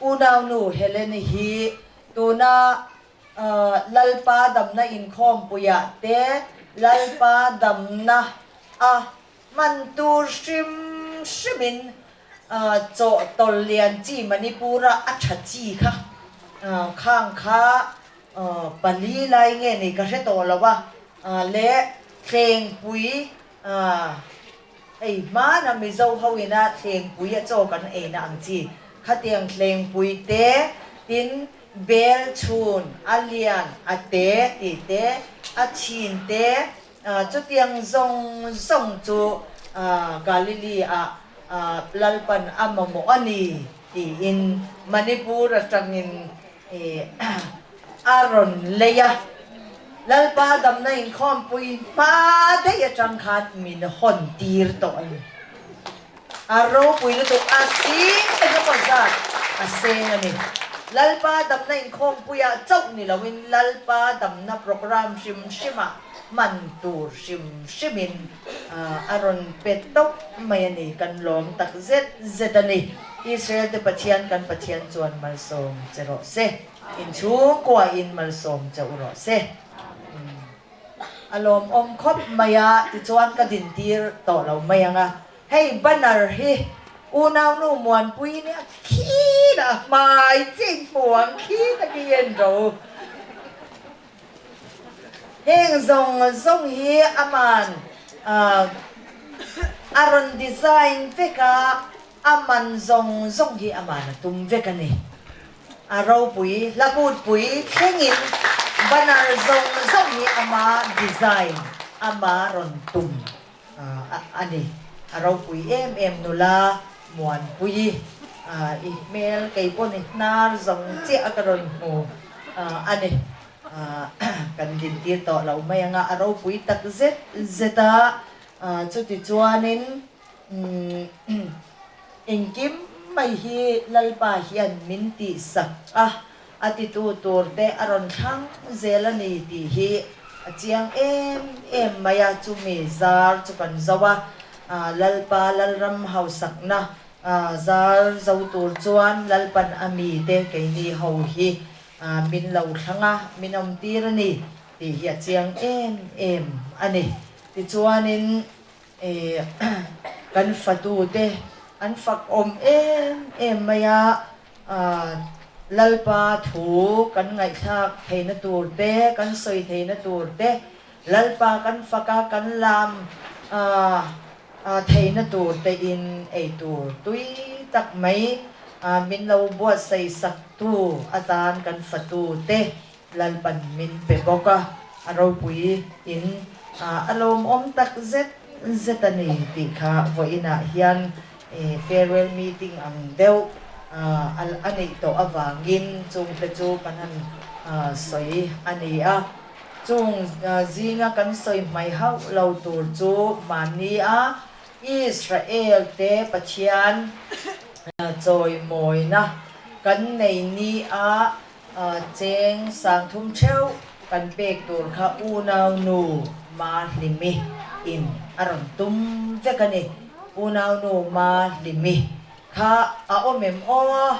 Unaunu Helen-i hi tuna Lalpa damna inkhawmpuiah te Lalpa damna a hman tur hrim hrimin chaw tawlh lian chi Manipur-a a tha chi kha khang kha pali lai nge ni ka hre tawh lo a leh thlengpui hei hmana Mizo ho ina thlengpui a chaw kan eina ang chi khatiang thlengpui te tin bel chhun a lian a te tih te a chhin te Chutiang zawng zawng chu Galilee-ah Lalpan a mamawh a ni tiin Manipur atangin a rawn lei a. Lalpa damna inkhawmpui hma daih atang khan min hawn tir tawh a ni. A ropui lutuk a sing engemaw zat a seng a ni. Lalpa damna inkhawmpuiah chauh ni loin Lalpa damna programme hrim hrimah hman tur hrim hrimin a rawn pe tawp mai a ni. Kan lawm tak zet zet a ni. Israel te Pathian kan Pathian chuan malsawm che rawh se. Inchhungkuain malsawm che u rawh se. A lawmawm khawp mai a, tichuan ka dintir tawh lo mai ang a. Hei banner hi unaunu Muanpui nia khi dah hmai ching hmuang khi takin en ro. Heng zawng zawng hi aman a rawn design vek a, a man zawng zawng hi aman a tum vek a ni. A ropui hlakutpui thlengin banner zawng zawng hi ama design, ama rawn tum a ni. A ropui em em nula Muanpuii i hmel kei pawh ni hnar zawng chiah a ka rawn hmu a ni. Kan dintir tawh lo mai anga a ropui tak zet zet a, chuti chuanin Engkim mai hi Lalpa hian min tihsak a, a titu tur te a rawn thlang zel a ni tih hi a chiang em em mai a, chumi zar chu kan zo a, Lalpa Lalram hausakna zar zo tur chuan Lalpan a mite keini ho hi min lo thlang a, min awmtir a ni tih hi a chiang em em a ni. Tichuanin. Kan fatute an fak awm em em mai a, Lalpa thu kan ngaihthlak theihna tur te, kan sawi theihna tur te, Lalpa kan fak a, kan lam theihna tur te in ei tur tui tak mai min lo buatsaih sak tu atan kan fatute Lalpan min pe bawk a, a ropui in a lawmawm tak zet zet a ni tih kha vawiinah hian farewell meeting ang deuh a neih tawh avangin chungte chu kan han sawi a ni a. Chung zinga kan sawi hmai hauh lo tur chu mahni a Israel te Pathian chawimawina kan nei ni a Cheng sangthum theuh kan pek tur kha unau nu Mahlimi in a rawn tum vek a ni. Unau nu Mahlimi kha a awm em aw?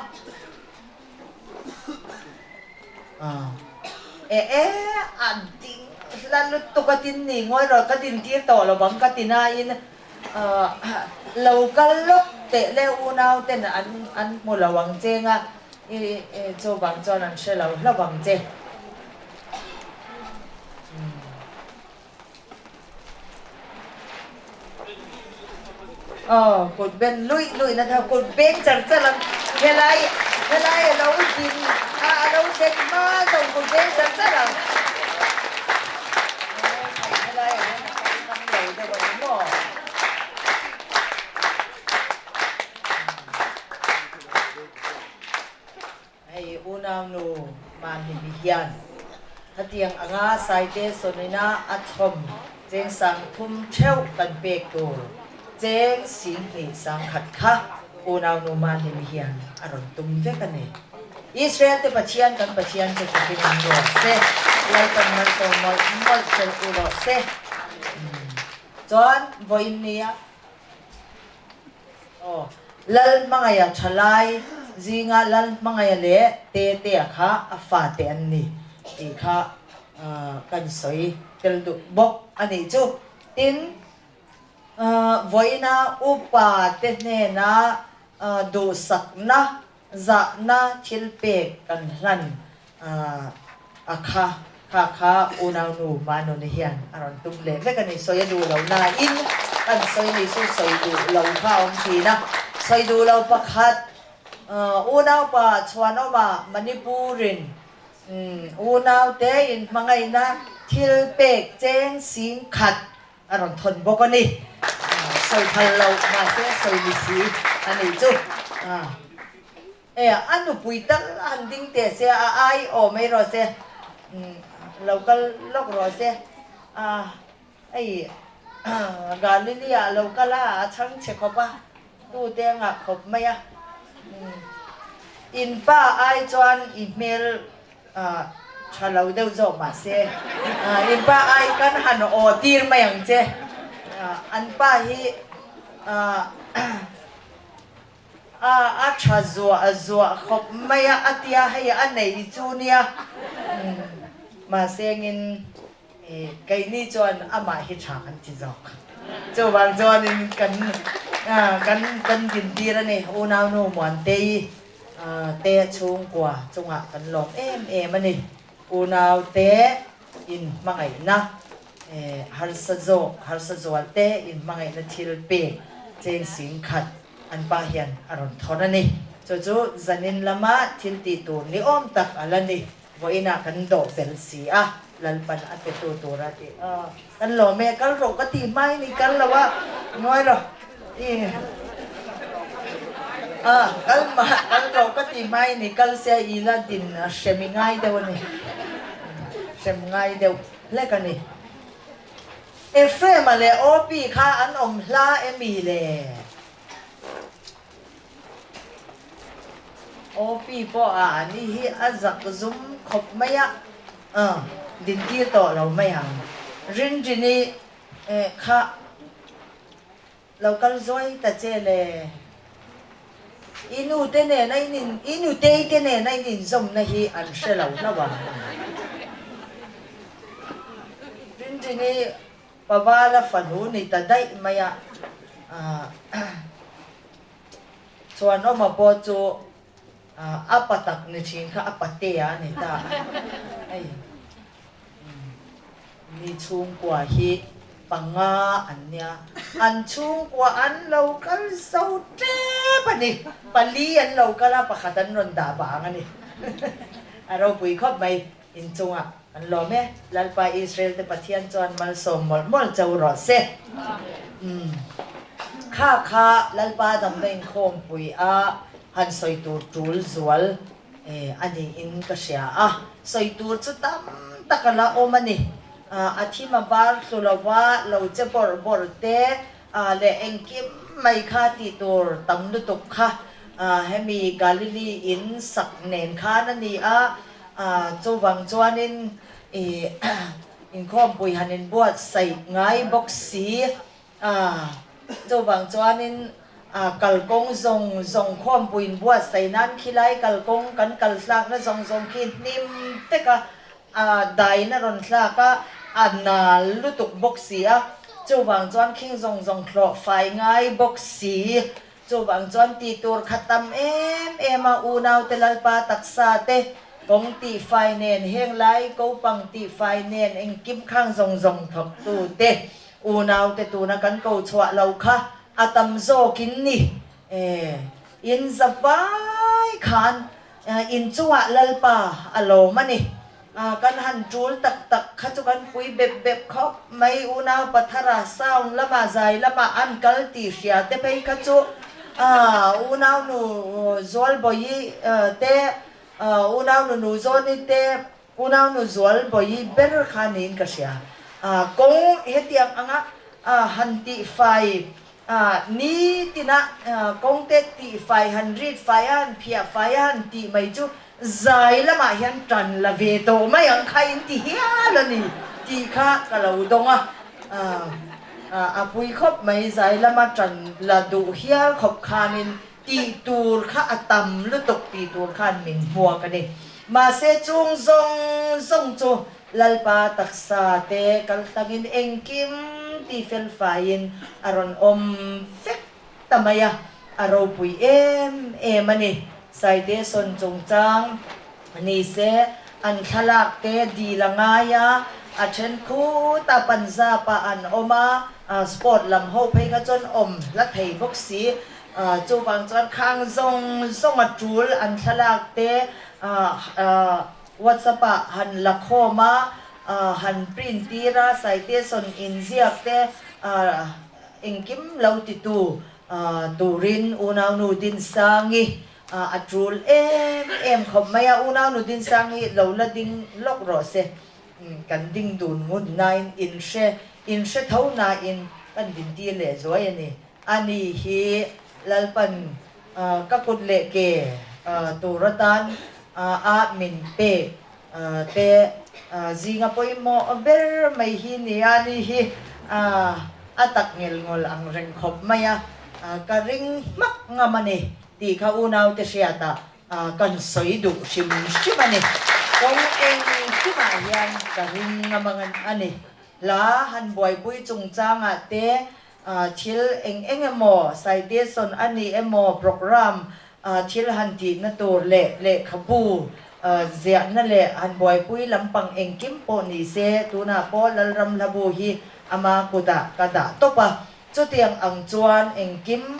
E e, a ding hla lutuk a tin ni ngawi rawh ka din tir tawh lo bang ka ti nain lo kal lawk teh le unau ten an hmu lo ang cheng a. I chu bang chuan an hre lo hlauh ang che. Aw, kut ben luih luih na tho, kut beng char char ang. Helai, helai a lo din a, a lo den hma zawng kut beng char char ang. Helai ah hian a kal ngam lo deuh a ni maw? Hei unaunu Mahlimi hian hetiang anga Saite Sawnina a chhawm cheng 30 theuh kan pek tur cheng 20 sangkhat kha unaunu Mahlimi hian a rawn tum vek a ni. Israel te Pathian kan Pathian chu fakin an rawh se, Lalpan malsawm mawlh mawlh tel u rawh se. Chuan vawiin nia. Aw, Lal hmangaiha tha lai zinga Lalhmangaia leh Tetea kha a fate an ni tih kha kan sawi tel duh bawk a nih chu. Tin, vawiina upa te hnena duhsakna Zahna thil pek kan hlan a kha kha kha unaunu Manuni hian a rawn tum leh vek a ni. Sawi a duh lo nain kan sawi ni chu sawi duh lo kha a awm thin a. Sawi duh lo pakhat unaupa Chhuanawma Manipurin unaute inhmangaihna thil pek cheng sing khat A rawn thawn bawk a ni. Sawi phal lo mahse sawi ni si a nih chu. E, a nupui tal a han ding teh se, a ai aw mai rawh se, lo kal lawk rawh se. A, hei Galili ah lo kal a, a chhang chhe khawp a, tute a ngah khawp mai a. In pa ai chuan i hmel Tha lo deuh zawk mahse in pa ai kan han aw tir mai ang che. An pa hi a tha zuah zuah khawp mai a, a tia hei a nei chu nia. Mahse engin keini chuan amah hi tha kan ti zawk. Chuvang chuanin kan kan kan dintir a ni unaunu Muantei. Te chhungkua chungah kan lawm em em a ni. Unau te in hmangaihna, harsa zawk, harsa zual te in hmangaihna thil pek cheng sing khat an pa hian a rawn thawn a ni. Chu chu zanin lama thil tih tur ni awm tak a la ni. Vawiinah kan dawh bel si a, Lalpan a pe tu tur a ti. Kan lawm e, kal rawh ka ti hmai ni kal lo a, ngawi rawh. I kal mah kal rawh ka ti hmai ni kal sia i la din hrem i ngai deuh a ni. Hrem ngai deuh hlek a ni. Ephraim-a leh Opi kha an awm hla emi le? Opi pawh a ani hi a zak zum khawp mai a, din tir tawh lo mai ang. Rinrini kha lo kal zuai ta che le. I nu te nen a in in, i nutei te nen a in inzawmna hi an hre lo hlauh ang. Rinrini Pavala fanu ni ta daih mai a, Chhuanawma pawh chu a pa tak ni thin kha a patea a ni ta a, hei mi chhungkua hi panga an nia, an chhungkua an lo kal zo tep a ni, pali an lo kal a, pakhat an rawn dah vang a ni, a ropui khawp mai. Inchungah kan lawm e. Lalpa Israel te Pathian chuan malsawm mawlh mawlh cho rawh se. Umm. Kha kha Lalpa damna inkhawmpui a han sawi tur tul zual a niin ka hria a. Sawi tur chu tam tak a la awm a ni. A thim a var thlu lova lo che bawrh bawrh te leh engkim mai kha tih tur tam lutuk kha hemi Galilee in sak nen khan a ni a. Chuvang chuanin i inkhawmpui han inbuatsaih ngai bawk si a, chuvang chuanin kalkawng zawng zawng khawmpui inbuatsaih nan khilai kalkawng kan kal tlakna zawng zawng khi hnim vek a, dain a rawn thlak a, a nal lutuk bawk si a, chuvang chuan khing zawng zawng hlawh fai ngai bawk si. Chuvang chuan tih tur kha tam em em a, unaute Lalpa taksa te, kawng tihfai nen, heng lai kopang tihfai nen, engkim khang zawng zawng thawktu te, unaute tuna kan ko chhuah lo kha a tam zawkin ni e. In za vai khan inchungah Lalpa a lawm a ni. Kan han tul tak tak kha chu kan pui bep bep khawp mai. Unau Pathara sound lamah zai lamah an kal tih hria te phei kha chu unau nu Zualbawihi te, unau nu Nuzawni te, unau nu Zualbawihi ber kha niin ka hria. Kawng hetiang anga han tihfai Nitina kawngte tihfai han rit fai a, han phiah fai a, han tih mai chu zai lamah hian tan la ve tawh mai ang kha in ti hial a ni tih kha ka lo dawng a. A pui khawp mai zai lama tan la duh hial khawp khanin. Tih tur kha a tam lutuk tih tur khan min hmuak a ni. Mahse chung zawng zawng chu Lalpa taksa te kal tlangin engkim ti fel faiin a rawn awm vek ta mai a, a ropui em em a ni. Citation chungchang ni se an thlalak te dil a ngai a, a then khut a Punjab ah an awm a, sport lam ho phei kha chuan awm hla thei bawk si. Chuvang chuan khang zawng zawng a tul an thlalak te WhatsApp ah han la khawm a, han print tir a, citation inziak te engkim lo titu turin unaunu Dinsangi a tul em em khawp mai a, unaunu Dinsangi lo la ding lawk rawh se, kan ding dun ngun nain inhre inhre tho nain kan dintir leh zuai a ni. Ani hi Lalpan ka kut leh ke tur atan a min pek te zinga pawimawh ber mai hi nia ani hi a tak ngel ngawl ang reng khawp mai a, ka ring hmak ngam a ni tih kha unaute hriatah kan sawi duh hrim hrim a ni. Kawng engkimah hian ka ring ngam a ni. Hla han buaipui chungchangah te Thil eng eng emaw, citation a ni emaw, programme thil han tihna tur leh lehkhabu ziahna leh han buaipui lampang engkim pawh ni se, tunah pawh Lalram Hlabu hi ama kutah ka dah tawp a. Chutiang ang chuan engkim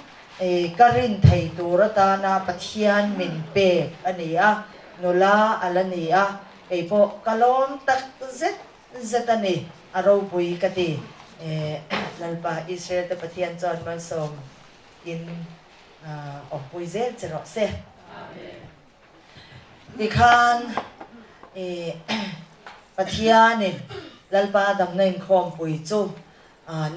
ka rin thei tur atana Pathian min pek a ni a, nula a la ni a, kei pawh ka lawm tak zet Zet a ni, a ropui ka ti. Lalpa Israel te Pathian chuan malsawm in awmpui zel che rawh se. Tikhan Pathianin Lalpa damna inkhawmpui chu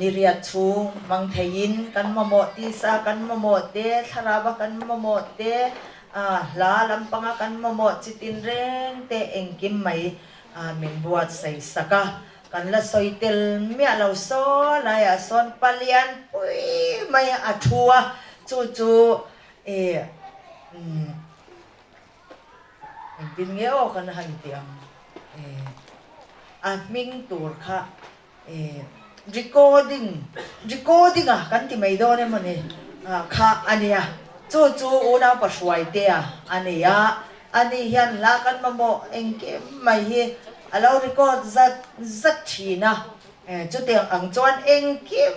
ni riat chhung hmang theiin kan mamawh tisa kan mamawh te, thlarau kan mamawh te, hla lampanga kan mamawh chi tinreng te engkim mai Min buatsaih sak a, kan la sawi tel miah lo saw laiah sawn palian pui mai a thu a, chu chu ih umm engtin nge aw kan han tih ang ih a hming tur kha ih recording recording a kan ti mai dawn emaw ni kha a nia chu chu unau pahruaitea a ni a ani hian hla kan mamawh engkim mai hi a lo record zat zat thin a chutiang ang chuan engkim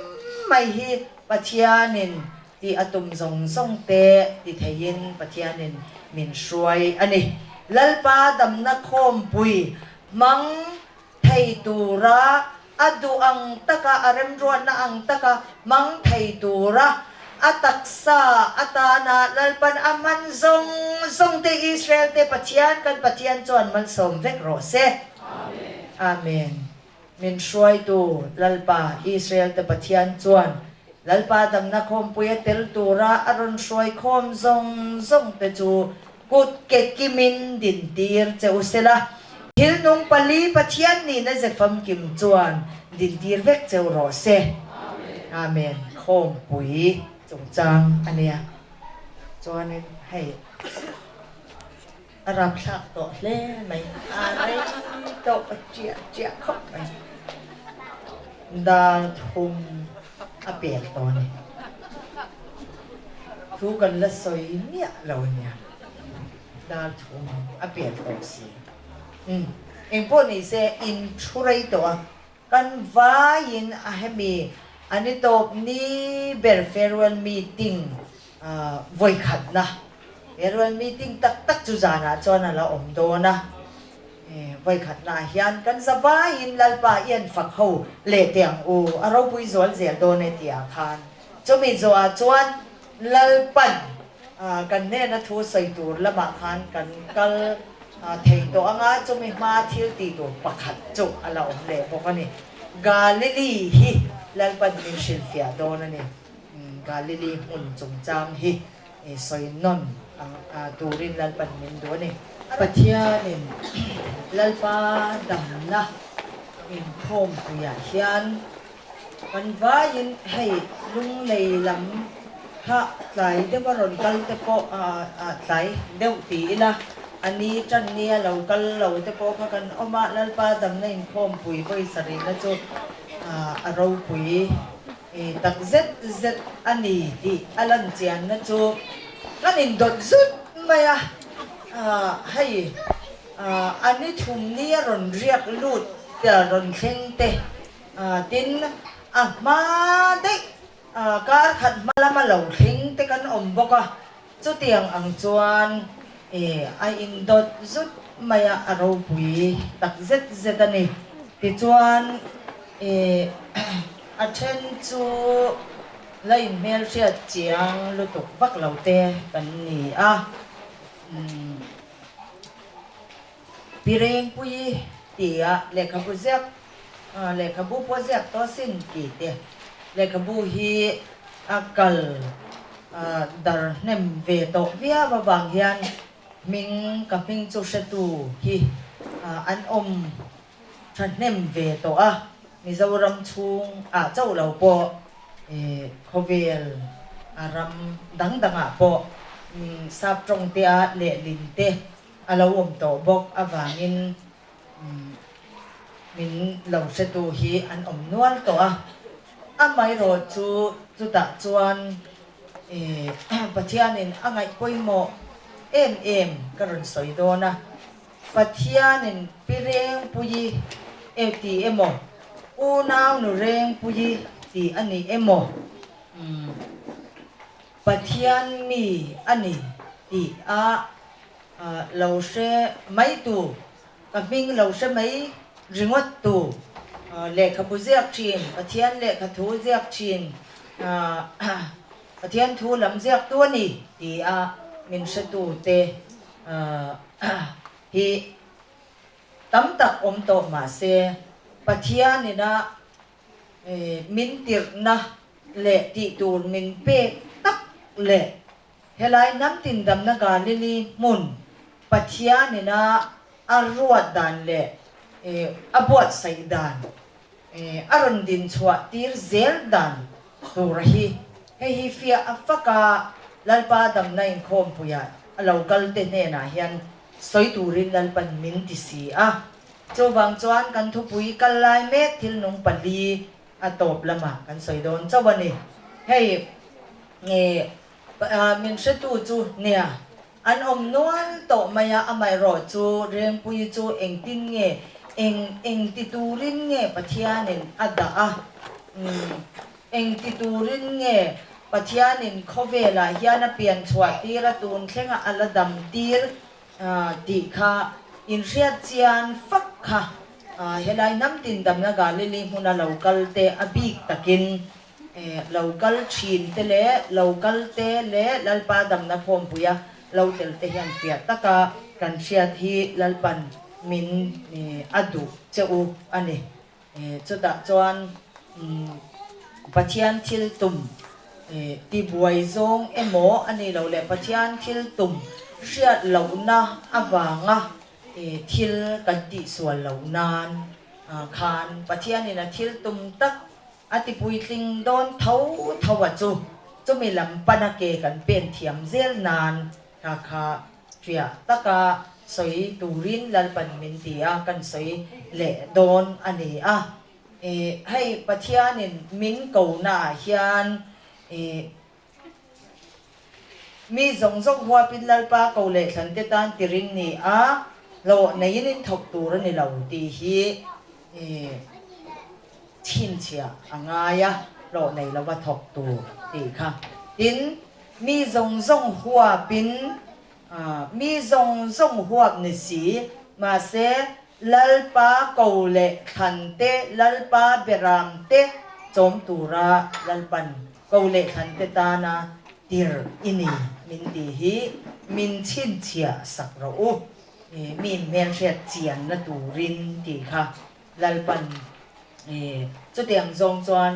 mai hi Pathianin tih a tum zawng zawng te ti theiin Pathianin min hruai a ni. Lalpa damna khawmpui hmang thei tura a duh ang taka, a remruatna ang taka hmang thei tura a taksa atana Lalpan a hman zawng zawng te Israel te Pathian kan Pathian chuan malsawm vek rawh se. Amen. Min hruaitu Lalpa Israel te Pathian chuan Lalpa damna khawmpui a tel tura a rawn hruai khawm zawng zawng te chu Kut ke kimin dintir che u sela, thil nung pali Pathian nihna ze famkim chuan dintir vek cheu rawh se. Amen. Khawmpui chungchang a nia. Chuanin hei a rapthlak tawh hle mai, a rei tawh chiah chiah khawp mai. Dar thum a pel tawh a ni. Thu kan la sawi miah lo a nia. Dar thum a pel tawh si. Umm, engpawh ni se in thu rei tawh a, kan vaiin a hemi a ni tawp ni ber farewell meeting vawikhatna farewell meeting tak tak chu zanah chuan a la awm dawn a. Vawikhatnaah hian kan za vaiin Lalpa i an fak ho leh teh ang u, a ropui zual zel dawn e tihah khan chumi zawhah chuan Lalpan kan hnena thu sawi tur lamah khan kan kal thei tawh ang a, chumi hma thil tih tur pakhat chu a la awm leh bawk a ni. Galili hi Lalpan min hrilhfiah dawn a ni. Galili hmun chungchang hi. Sawi nawn ang turin Lalpan min duh a ni. Pathianin Lalpa damna inkhawmpuiah hian kan vaiin hei lunglei lam Kha tlai deuh a rawn kal te pawh tlai deuh ti ila, a ni tan nia lo kal lo te pawh kha kan awm a, Lalpa damna inkhawmpui vawi sarihna chu a ropui tak zet zet a ni tih a lan chianna chu kan indawt zut mai a, hei a ni thum ni a rawn riak lut rawn thleng te tin a hma daih Kar khat hma lama lo thleng te kan awm bawk a, chutiang ang chuan a indawt zut mai a, a ropui tak zet zet a ni. Tichuan a then chu la inhmelhriat chiang lutuk vak lo te kan ni a. Pirengpui tia lehkhabu ziak Lehkhabu pawh ziak tawh asin tih te. Lehkhabu hi a kal dar hnem ve tawh viau avang hian hming ka hming chu hretu hi an awm thahnem ve tawh a, Mizoram chhung ah chauh lo pawh khawvel a ram dang dang ah pawh sap tawng te a lehlin te a lo awm tawh bawk avangin Min lo hretu hi an awm nual tawh a, amaherawh chu chutah chuan Pathianin a ngaih pawimawh em em ka rawn sawi dawn a, Pathianin pi Rengpuii e ti emaw, unau nu Rengpuii ti a ni emaw, Pathian mi a ni tih a Lo hre mai tu, ka hming lo hre mai ringawt tu, lehkhabu ziak thin, Pathian lehkha thu ziak thin, Pathian thu lam ziak tu a ni ti a min hre tu te hi tam tak awm tawh mah se Pathian ina min tirhna leh tih tur min pek tak leh Helai hnam tindamna Galili hmun Pathianin a a ruat dan leh a buatsaih dan, a rawn din chhuah tir zel dan tur hi hei hi fiah a fak a, Lalpa damna inkhawmpuiah a lo kal te hnenah hian sawi turin Lalpan min ti si a. Chuvang chuan kan thupui kal lai mek thil nung pali a tawp lamah kan sawi dawn chauh a ni. Hei nge min hretu chu nia an awm nual tawh mai a, amaherawh chu Rengpuii chu engtin nge eng eng ti turin nge Pathianin a dah a, eng ti turin nge Pathianin khawvelah hian a pian chhuah tir a, tun thlenga a la dam tir tih kha inhriat chian fak kha helai hnam tindamna Galili hmuna lo kal te a bik takin Lo kal thin te leh lo kal te leh Lalpa damna khawmpuia lo tel te hian fiah taka kan hriat hi Lalpan min a duh che u a ni. Chutah chuan Pathian thil tum tibuai zawng emaw a ni lo leh Pathian thil tum hriat lohna avanga thil kan tihsual loh nan khan Pathianin a thil tum tak A ti puitling dawn tho tho a chu, chumi lam pana ke kan pen thiam zel nan kha kha fiah taka sawi turin Lalpan min ti a, kan sawi leh dawn a ni a. Hei Pathianin min ko naah hian mi zawng zawng huapin Lalpa ko leh thlan te tan tirin ni a, hlawh neiin in thawk tur a ni lo tih hi chhinchhiah a ngai a, hlawh nei lova thawk tur tih kha. Tin, mi zawng zawng huapin, mi zawng zawng huap ni si, mahse Lalpa ko leh thlan te, Lalpa beram te chawm tura Lalpan ko leh thlan te tana tir i ni min tih hi min chhinchhiah sak rawh u, mi hmelhriat chianna turin tih kha. Lalpan chutiang zawng chuan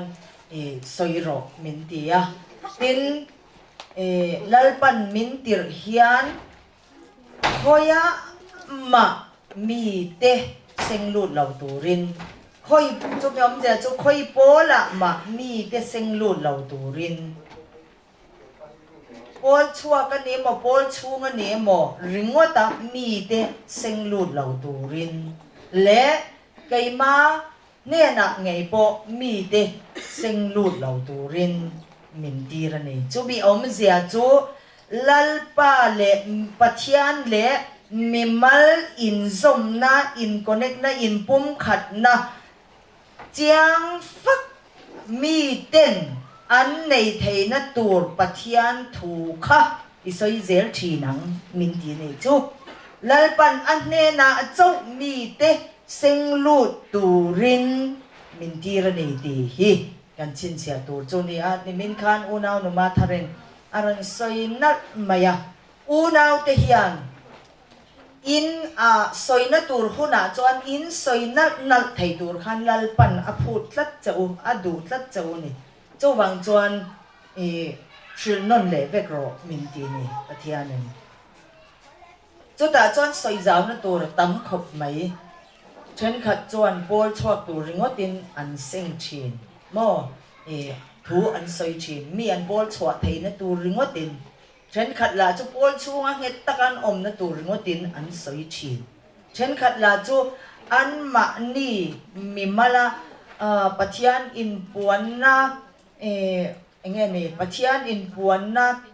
sawi rawh min ti a. Tin, Lalpan min tirh hian khawiah mah mite seng lut lo turin, khawi chumi awmzia chu khawi pawlah mah mite seng lut lo turin. Pawl chhuak a ni emaw, pawl chhung a ni emaw ringawta mite seng lut lo turin leh keima hnenah ngei pawh mite seng lut lo turin min tir a ni. Chumi awmzia chu Lalpa leh Pathian leh mimal inzawmna, in-connect-na, inpumkhatna chiang fak miten an nei theihna tur Pathian thu kha i sawi zel thin ang min ti nei chu. Lalpan a hnenah chauh mite seng lut turin min tir a ni tih hi kan chhinchhiah tur chu ni a. Nimin khan unau numa tharin a rawn sawi nalh mai a, unaute hian In a sawina tur hunah chuan in sawi nalh nalh thei tur khan Lalpan a phut tlat che u, a duh tlat che u ni. Chuvang chuan i hrilh nawn leh vek rawh min ti ni Pathianin. Chutah chuan sawi zauna tur tam khawp mai. Thenkhat chuan pawl chhuak tur ringawtin an seng thin maw? I thu an sawi thin. Mi an pawl chhuah theihna tur ringawtin Thenkhat lah chu pawl chhunga nghet taka an awmna tur ringawtin an sawi thin. Thenkhat lah chu anmahni mimala Pathian inpuanna eng nge ni, Pathian inpuanna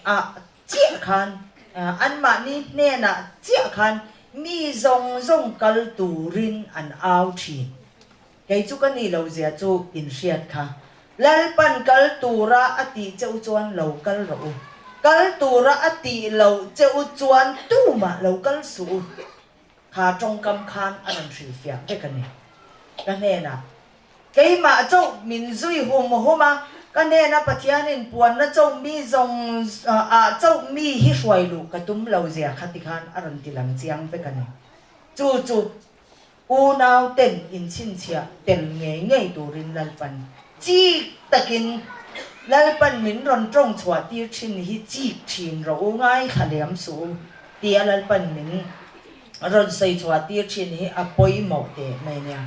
ah chiah khan, anmahni hnenah chiah khan mi zawng zawng kal turin an au thin. Kei chu ka nih lo zia chu in hriat kha. Lalpan kal tura a tih che u chuan lo kal rawh u. Kal tura a tih loh che u chuan tumah lo kal suh u. Kha tawngkam khan a rawn hrilhfiah vek a ni. Ka hnenah, Keimah chauh min zui hum hum a, ka hnena Pathianin puanna chauh mi zawng ah chauh mi hi hruai luh ka tum lo zia kha tikhan a rawn ti lang chiang vek a ni. Chu chu Unau ten inchhinchhiah tel ngei ngei turin Lalpan chik takin Lalpan min rawn tawng chhuah tir thin hi chik thin rawh u, ngaithla liam suh u tia Lalpan min rawn sawi chhuah tir thin hi a pawimawh teh mai nia.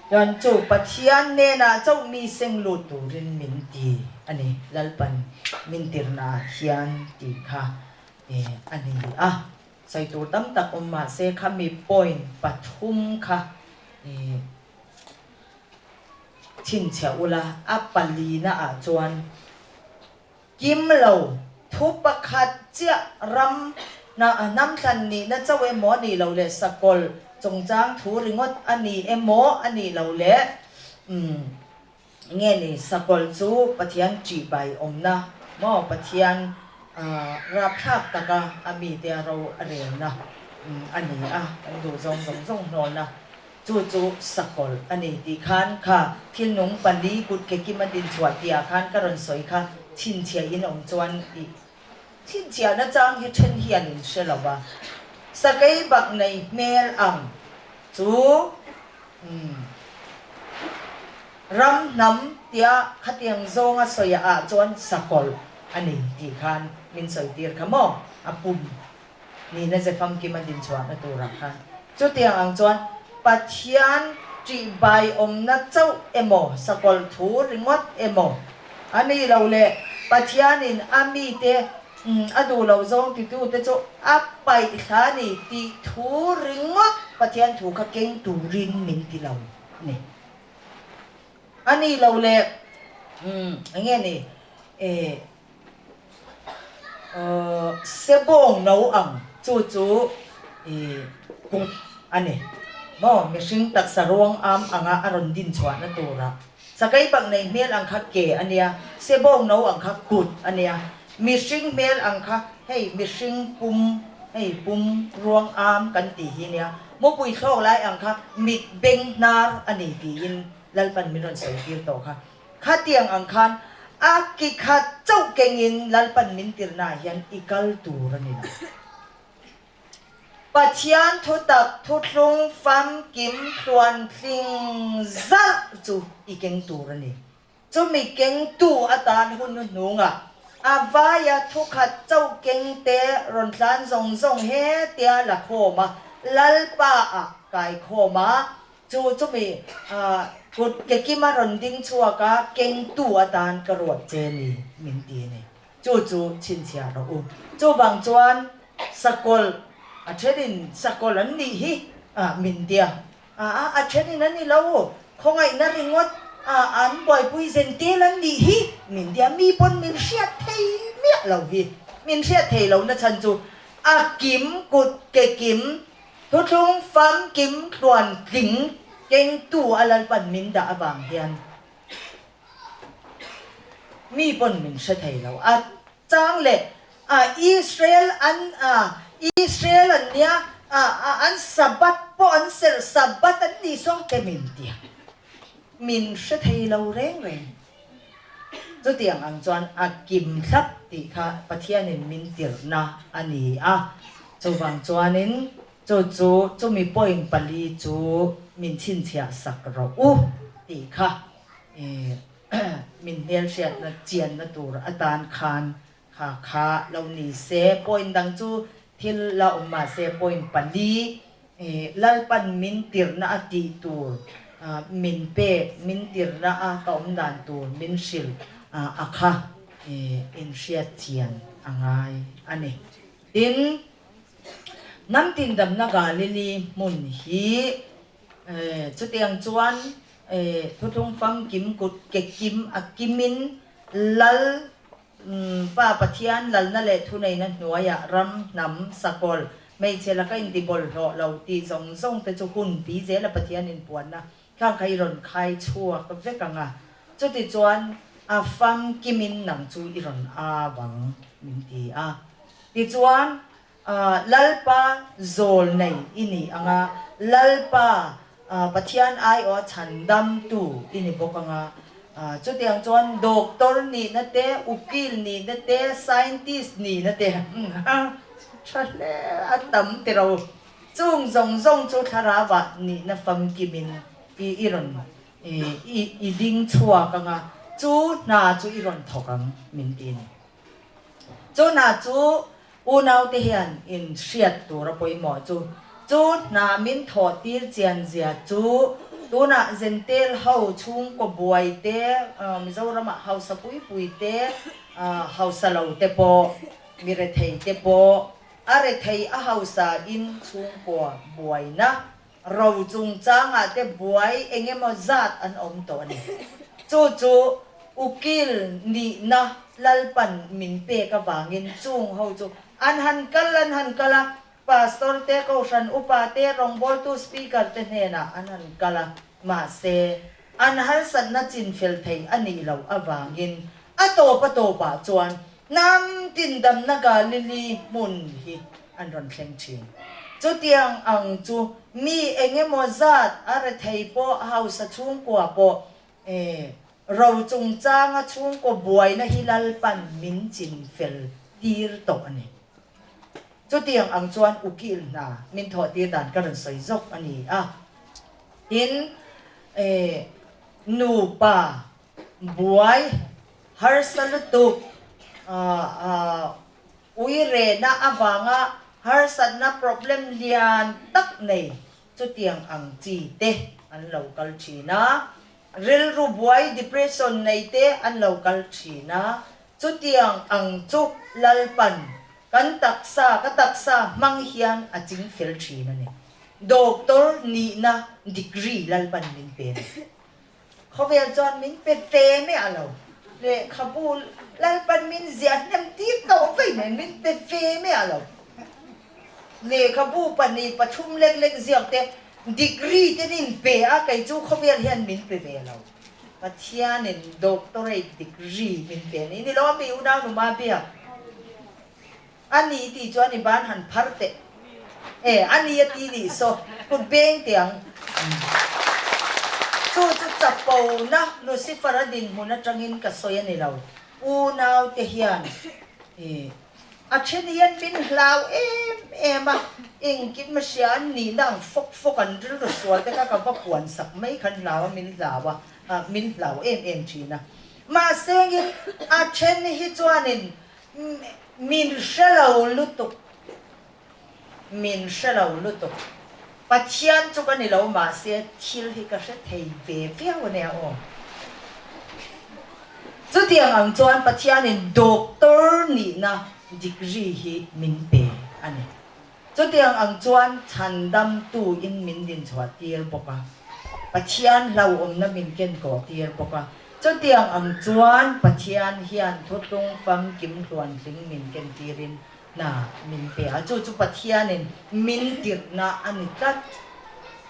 Chuan chu Pathian hnenah chauh mi seng lut turin min ti a ni, Lalpan min tirnaah hian tih kha a ni a. Sawi tur tam tak awm mah se khami point pathum kha ih chhinchhiah ula, a palina ah chuan kim lo thu pakhat chiah ram hnam thlan nihna chauh emaw a nih loh leh sakawlh chungchang thu ringawt a ni emaw a nih loh leh umm Nge ni sakawlh chu Pathian ṭih bai awmna maw Pathian rapthlak taka a mite a ro a relna a ni a, kan duh zawng zawng zawng hnawlna chu chu sakawlh a ni tih khan kha thil nung pali kut ke kim a din chhuah tih ah khan ka rawn sawi kha chhinchhiah in awm chuan i chhinchhiahna chang hi then hian in hre lo va, sakei bak nei hmel ang chu Umm. Ram hnam tia khatiang zawnga sawi ah chuan sakawlh a ni tih khan min sawi tir kha maw? A pum nihna ze famkim a dinchhuahna turah khan. Chutiang ang chuan Pathian ṭihbai awmna chauh emaw sakawlh thu ringawt emaw a ni lo leh Pathianin a mite Umm, a duh loh zawng titute chu a paih thla a ni tih thu ringawt Pathian thu kha keng turin min ti lo a ni. A ni lo le, umm, eng nge ni, eh, uh, sebawng no ang chu chu ih kut a ni. Maw, mihring taksa ruang am anga a rawn din chhuahna turah. Sakei bak nei hmel ang kha ke a nia, sebawng no ang kha kut a nia, mihring hmel ang kha hei mihring pum, hei pum ruang am kan tih hi nia, mupui thlawk lai ang kha mit beng hnar a ni tiin Lalpan min rawn sawi tir tawh kha. Khatiang ang khan a ki khat chauh kengin Lalpan min tirnaah hian i kal tur a ni lo. Pathian thutak thuthlung famkim tluantling zarh chu i keng tur a ni. Chumi kengtu atan hun hnuhnungah a vaia thukhat chauh kengte rawn tlan zawng zawng hetia la khawm a, Lalpa ah kai khawm a, chu chumi kut ke kima rawn ding chhuak a, kengtu atan ka ruat che ni min ti a ni. Chu chu chhinchhiah rawh u. Chuvang chuan sakawlh a thenin sakawlh an nih hi min tia. A a thenin an ni lo. Khawngaihna ringawt a an buaipui zentel an nih hi min tia. Mi pawn min hriat thei miah lo hi. Min hriat thei lo na chhan chu a kim kut ke kim thuthlung famkim tluan tling kengtu a Lalpan min dah avang hian Mi pawn min hre thei lo. A chang leh a Israel an a Israel an nia a an Sabbath pawh an serh Sabbath an nih saw te min tia. Min hre thei lo reng reng. Chutiang ang chuan a kim thlap tih kha Pathianin min tirhna a ni a. Chuvang chuanin chu chu chumi point pali chu min chhinchhiah sak rawh u tih kha Min hmelhriatna chianna tur atan khan kha kha lo ni se, point dang chu thil la awm mah se point pali Lalpan min tirhna a tih tur min pek, min tirhna a ka awm dan tur min hrilh a kha inhriat chian a ngai a ni. Tin, hnam tindamna Galili hmun hi Chutiang chuan thuthlung famkim kut ke kim a kimin Lal Pa Pathian lalna leh thuneihna hnuaiah ram, hnam, sakawl, hmeichhe laka intibawlhhlawh lo tih zawng zawng te chu hun pi zela Pathian inpuanna khang kha i rawn khai chhuak vek ang a. Chutichuan a famkimin nang chu i rawn avang min ti a. Tichuan Lalpa zawl nei i ni ang a, Lalpa Pathian aiawha chhandamtu i ni bawk ang a. Chutiang chuan doctor nihna te, ukil nihna te, scientist nihna te tha hle a tam ti ro. Chung zawng zawng chu thlarauah nihna famkimin i rawn i ding chhuak ang a, chu hna chu i rawn thawk ang min ti a ni. Chu hna chu Unaute hian in hriat tur a pawimawh chu, chu hna min thawh tir chian zia chu tunah Zentel ho chhungkaw buai te, Mizoramah hausa pui pui te, hausa lo te pawh, mi rethei te pawh, a rethei a hausa in chhungkaw buaina ro chungchangah te buai eng emaw zat an awm tawh a ni. Chu chu ukil nihna Lalpan min pek avangin chung ho chu an han kal an han kal a, Pastor te, Kohhran upa te, rawngbawltu Speaker te hnenah an han kal a, mahse an harsatna chinfel thei a nih loh avangin a tawp a tawpah chuan hnam tindamna Galili hmun hi an rawn thleng thin. Chutiang ang chu mi eng emaw zat a rethei pawh hausa chhungkua pawh e ro chungchanga chhungkaw buaina hi Lalpan min chinfel tir tawh a ni. Chutiang ang chuan ukil hna min thawh tir dan ka rawn sawi zawk a ni a. Tin, e nupa buai harsa lutuk Ui rehna avanga harsatna problem lian tak nei chutiang ang chi te an lo kal thin a, rilru buai depression nei te an lo kal thin a, chutiang ang chu Lalpan kan taksa ka taksa hmang hian a ching fel thin a ni. Doctor nihna degree Lalpan min pe a ni. Khawvel chuan min pe ve mai a lo. Lehkhabu Lalpan min ziah hnem tir tawh vei nen min pe ve mai a lo. Lehkhabu pahnih pathum lek lek ziak te degree te nin pe a kei chu khawvel hian min pe ve lo. Pathianin doctorate degree min pe a ni. Ni lo a mi unau nu ma biak a ni tih chuan i ban han phar teh e a ni a ti nih saw kut beng teh ang. Chu chu chapona Lucifer a dinhmun atangin ka sawi a ni lo. Unau te hian e a then hian min hlau em em a, engkim a hria an nihna ang fawk fawk an rilru sual te kha ka va puan sak mai khan hlau a min hlau a, min hlau em em thin a. Mahse ngin a then hi chuanin Min hre lo lutuk, min hre lo lutuk. Pathian chu ka ni lo mahse thil hi ka hre thei ve viau a nia aw. Chutiang ang chuan Pathianin Doctor. nihna degree hi min pe a ni. Chutiang ang chuan chhandamtu in min dinchhuah tir bawk a, Pathian hlauhawmna min kenkawh tir bawk a. Chutiang ang chuan Pathian hian thuthlung famkim hluantling min kentirin hna min pe a, chu chu Pathianin min tirhna a ni tlat.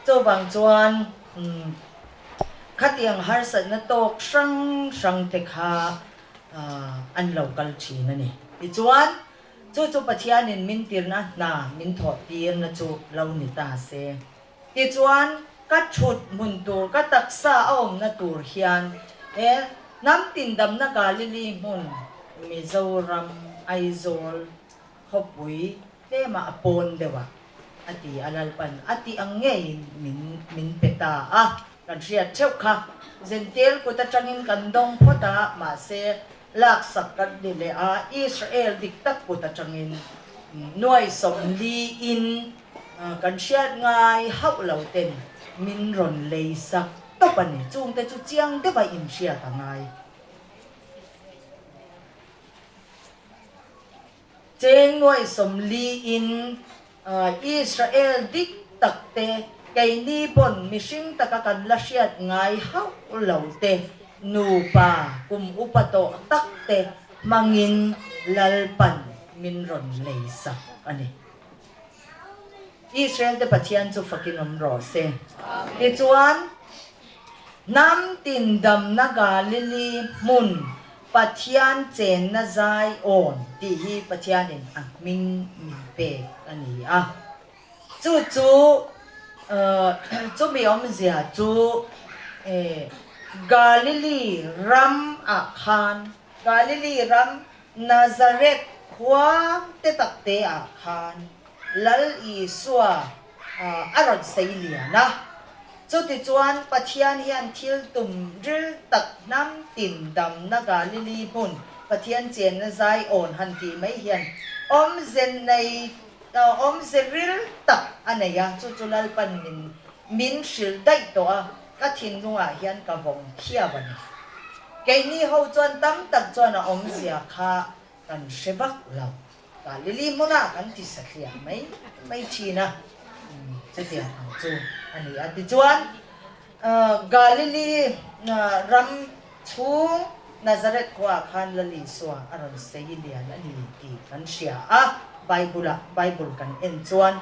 Chuvang chuan khatiang harsatna tawk hrang hrang te kha an lo kal thin a ni. Tichuan, chu chu Pathianin min tirhna hna min thawh tirna chu lo ni ta se. Tichuan, ka thut hmun tur, ka taksa a awmna tur hian he hnam tindamna Galili hmun, Mizoram, Aizawl khawpui tlema a pawn deuh a, a ti a, Lalpan a tih ang ngeiin min min pe ta a, kan hriat theuh kha. Zentel kut atangin kan dawng phawt a, mahse laksak kan ni leh a, Israel dik tak kut atangin nuai sawmliin Kan hriat ngai hauh lo ten min rawn lei sak tawp a ni. Chungte chu chiang deuh a inhriat a ngai. Cheng nuai sawmliin Israel dik tak te, keini pawn mihring taka kan la hriat ngai hauh lo te, nupa kum upa tawh tak te hmangin Lalpan min rawn lei sak a ni. Israel te Pathian chu fakin awm rawh se. Tichuan, hnam tin damna Galili hmun Pathian chenna zai awn tih hi Pathianin a hming min pek a ni a. Chu chu chumi awmzia chu Galili ram ah khan Galili ram Nazareth khua te tak te ah khan Lal Isua a rawn sei lian a. Chutichuan Pathian hian thil tum ril tak hnam tin damna Galili hmun Pathian chenna zai awn han tih mai hian awmze nei awmze ril tak a nei a, chu chu Lalpan min min hrilh daih tawh a, ka thinlungah hian ka vawng thiau a ni. Keini ho chuan tam tak chuan a awmzia kha kan hre vak lo. Galili hmuna kan ti satliah mai mai thin a, chutiang ang chu a ni a. Tichuan, Galili ram chhung Nazareth khuaah khan Lal Isua a rawn sei lian a ni tih kan hria a, Bible-ah Bible kan en chuan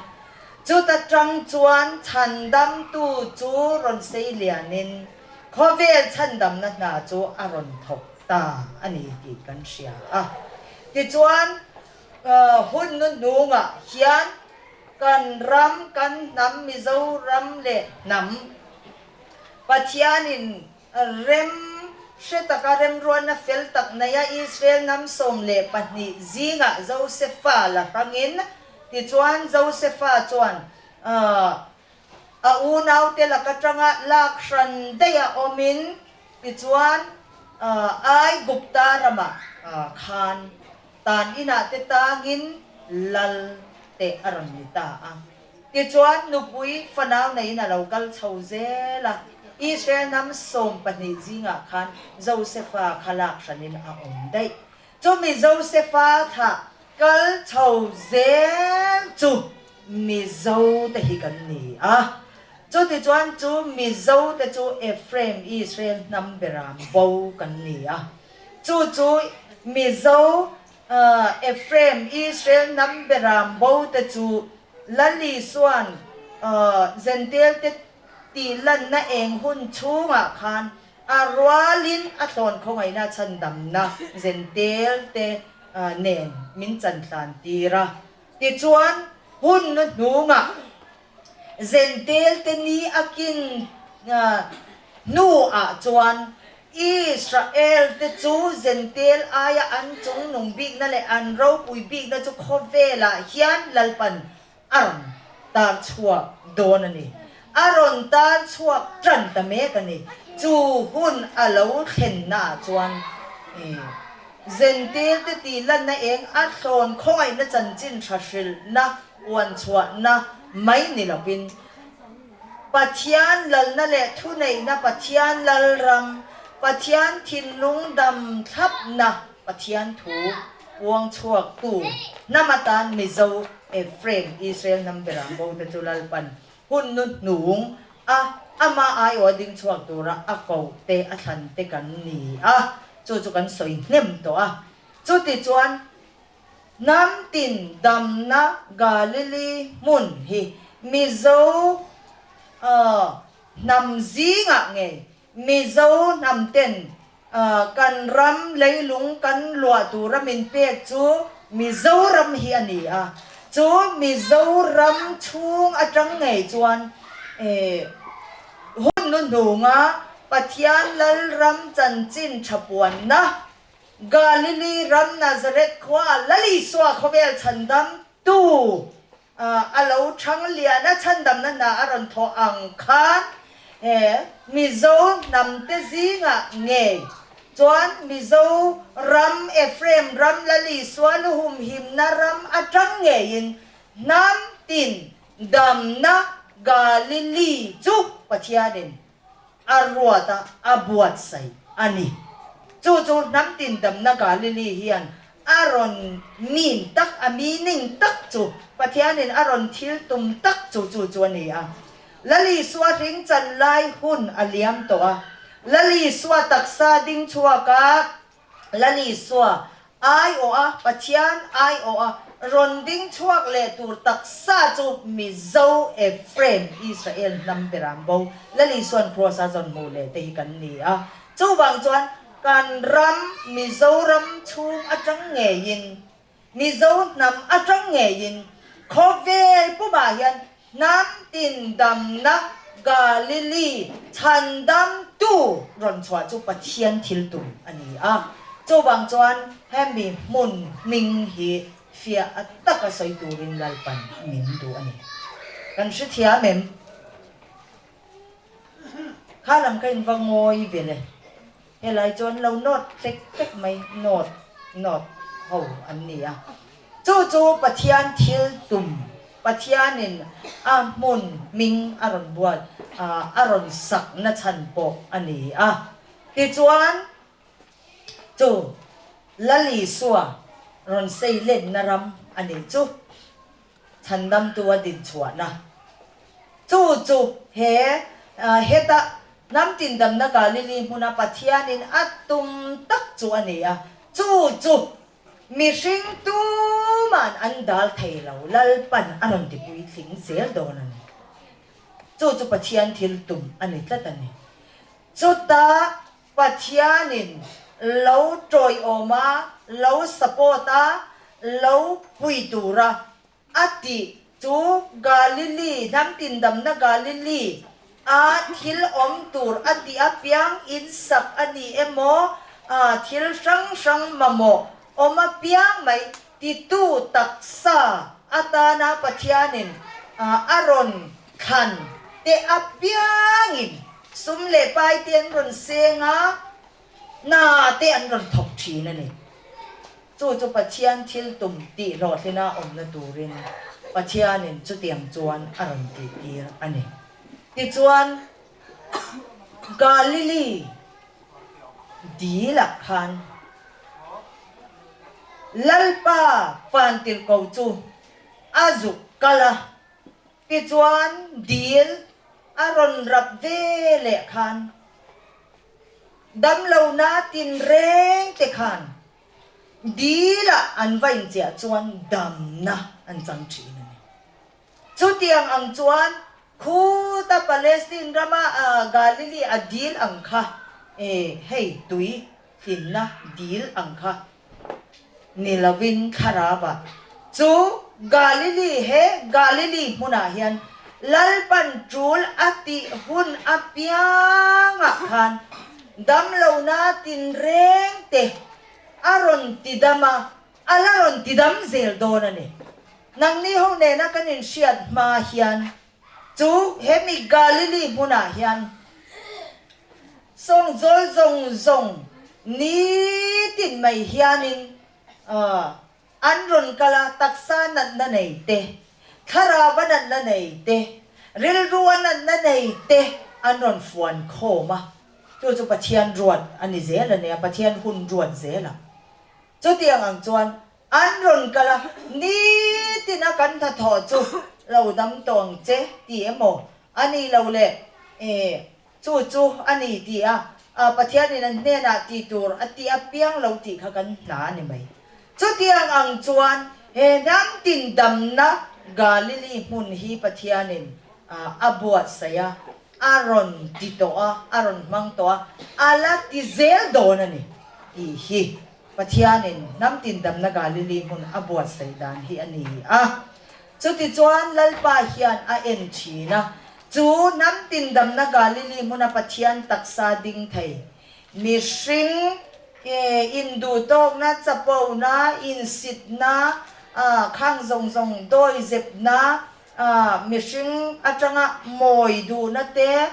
chuta tang chuan chhandamtu chu rawn sei lianin khawvel chhandamna hna chu a rawn thawk ta a ni tih kan hria a. Tichuan, hun hnuhnungah hian kan ram, kan hnam Mizoram leh hnam Pathianin Rem hre taka remruatna fel tak neia Israel hnam 12 zingah Josefa la hrangin, tichuan Josefa chuan a unaute lak atanga lak hran daiha awmin, tichuan Aigupta ramah khan tan inah te tangin lal te a rawn ni ta a. Tichuan, nupui fanau neiin a lo kal chho zel a, Israel hnam 12 zingah khan Josefa kha lak hranin a awm daih. Chumi Josefa thlah kal chho zel chu Mizo te hi kan ni a. Chutichuan chu Mizo te chu Ephraim Israel hnam beram bo kan ni a. Chu chu Mizo Ephraim, Israel hnam beram bo te chu Lal Isua'n Zentail te tih lanna eng hun chhungah khan a rualin a thlawn khawngaihna chhandamna Zentail te nen min chanhlan tir a. Tichuan, hun hnungah Zentail te ni a kin hnuah chuan Israel te chu Zentail aia an chungnung bikna leh an ropui bikna chu khawvelah hian Lalpan a rawn tar chhuak dawn a ni. A rawn tar chhuak tan ta mek a ni. Chu hun a lo thlennaah chuan Zentail te tih lanna eng a thlawn khawngaihna chanchin tha hrilhna Uan chhuahna mai ni lovin, Pathian lalna leh thuneihna, Pathian lalram, Pathian thinlung dam thlapna, Pathian thu. puang chhuaktu hnam atan Mizo Ephraim Israel hnam berang bo te chu Lalpan hun nu hnung a ama aiawh a ding chhuak tura a koh te a thlan te kan ni a, chu chu kan sawi hnem tawh a. Chutichuan hnam tin damna Galili hmun hi Mizo hnam zingah ngei Mizo hnam ten kan ram leilung kan luah tura min pek chu Mizoram hi a ni a, chu Mizoram chhung atang ngei chuan hun hnuhnunga Pathian Lalram chanchin tha puanna Galili ram Nazareth khua Lal Isua khawvel chhandam tu A lo thang lian a, chhandamna hna a rawn thawh ang khan he Mizo hnamte zingah ngei chuan Mizo ram, Ephraim ram, Lalisua luhumhimna ram atang ngeiin hnam tin damna Galili chu Pathianin a ruat a, a buatsaih a ni. Chu chu hnam tindamna Galili hian a rawn mean tak, a meaning tak chu, Pathianin a rawn thil tum tak chu chu chu a ni a. Lalisua hring chan lai hun a liam tawh a, Lalisua taksa ding chhuak a, Lalisua aiawh a, Pathian aiawh a, rawn ding chhuak leh tur taksa chu Mizo Ephraim Israel hnam beram bo Lalisuan Kross a zawn hmuh leh te hi kan ni a. Chuvang chuan kan ram Mizoram chhung atang ngeiin, Mizo hnam atang ngeiin khawvel pumah hian Hnam tin damna Galili chhandamtu rawn chhuah chu Pathian thil tum a ni a. Chuvang chuan hemi hmun hming hi fiah a taka sawi turin Lalpan min duh a ni. Kan hrethiam em? Kha lam kha in va ngawi ve le. Helai chuan lo nawt hlek hlek mai, nawt nawt ho an ni a. Chu chu Pathian thil tum, Pathianin a hmun hming a rawn buat, a rawn sak na chhan pawh a ni a. Tichuan, chu Lal Isua rawn sei lenna ram a nih chu. Chhandamtu a dinchhuahna chu chu he heta hnam tindamna Galili hmuna Pathianin a tum tak chu a ni a, chu chu mihring tuman an dal thei lo, Lalpan a rawn ti puitling zel dawn a ni. Chu chu Pathian thil tum a ni tlat a ni. Chuta Pathianin lo tawiawm a, lo support a, lo pui tura a tih chu Galili, hnam tindamna Galili a thil awm tur a tih apiang insak a ni emaw, thil hrang hrang mamawh awm apiang mai titu taksa atana Pathianin a rawn thlan te apiangin Sum leh pai te an rawn seng a, hna te an rawn thawk thin a ni. Chu chu Pathian thil tum tih hlawhtlina awmna turin Pathianin chutiang chuan a rawn tihtir a ni. Tichuan, Galili dilah khan Lalpa vantirhkoh chu a zuk kal a. Tichuan dil a rawn rap ve leh khan damlohna tinreng te khan dilah an va inchiah chuan damna an chang thin a ni. Chutiang ang chuan khuta Palestine rama Galili a dil ang kha hei tui hlimna dil ang kha ni lovin thlarauah chu Galili he Galili hmunah hian Lalpan tul a tih hun apiangah khan damlohna tinreng te a rawn tidam a, a la rawn tidam zel dawn a ni. Nangni ho nena kan inhriat hma hian Chu hemi Galili hmunah hian sawngzawl zawng zawng nitin mai hianin an rawn kal a, taksa natna nei te, thlarauva natna nei te, rilrua natna nei te an rawn fuan khawm a, chu chu Pathian ruat a ni zel a nia, Pathian hun ruat zel a. Chutiang ang chuan an rawn kal a, nitin a kan hnathawh chu lo dam tawh ang che ti emaw a ni lo le, e chu chu a ni ti a, Pathianin an hnenah ti tur a ti apiang lo tih kha kan hna a ni mai. Chutiang ang chuan he hnam tin damna Galili hmun hi Pathianin a buatsaih a, a rawn ti tawh a, a rawn hmang tawh a, a la ti zel dawn a ni tih hi Pathianin hnam tin damna Galili hmun a buatsaih dan hi a ni a. Chutichuan Lalpa hian a en thin a, chu hnam tin damna Galili hmuna Pathian taksa ding thei mihring induhtawkna, chapona, insitna, khang zawng zawng dawizepna, mihring atanga mawi duhna te,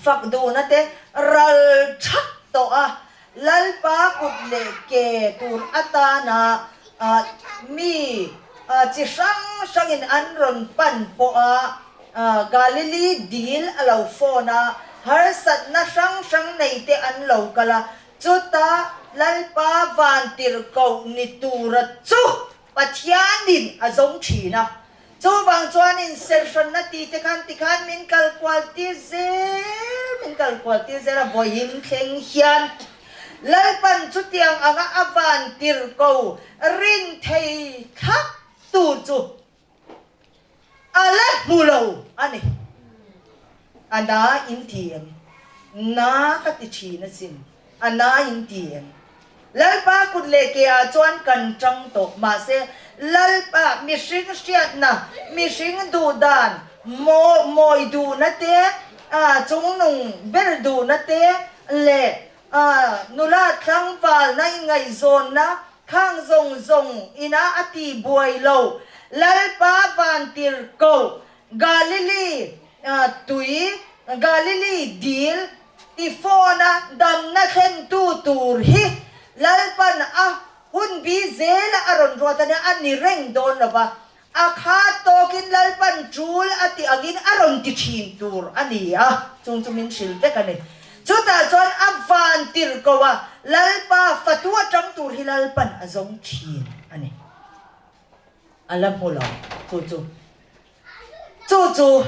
fak duhna te ral thak tawh a, Lalpa kut leh ke tur atana mi chi hrang hrangin an rawn pan pawh a, Galili dil a lo phone a, harsatna hrang hrang nei te an lo kal a, chuta Lalpa vantirhkoh ni tura chu Pathianin a zawng thin a, chuvang chuanin serhranna ti te khan tikhan min kal kual tir zel, min kal kual tir zel a, vawiin thleng hian Lalpan chutiang anga a van tirko rin thei thlak tur chu a la hmu lo a ni. A na in ti em? Na ka ti thin asin. A na in ti em? Lalpa kut leh ke ah chuan kan tang tawh. Mahse, Lalpa mihring hriatna, mihring duhdan, maw mawi duhna te, chungnung ber duhna te leh nula tlangvalna ingaihzawnna khang zawng zawng ina a ti buai lo. Lalpa vantirhkoh Galili tui, Galili dil ti phone-a damna thlentu tur hi Lalpan a hun bi zela a rawn ruat a nia, a ni reng dawn lo va, a khat tawkin Lalpan tul a ti angin a rawn ti thin tur a ni a, chung chu min hrilh vek a ni. Chutah chuan a van tirh ko a, Lalpa fatu atang tur hi Lalpan a zawng thin a ni. A la hmu lo chu chu. Chu chu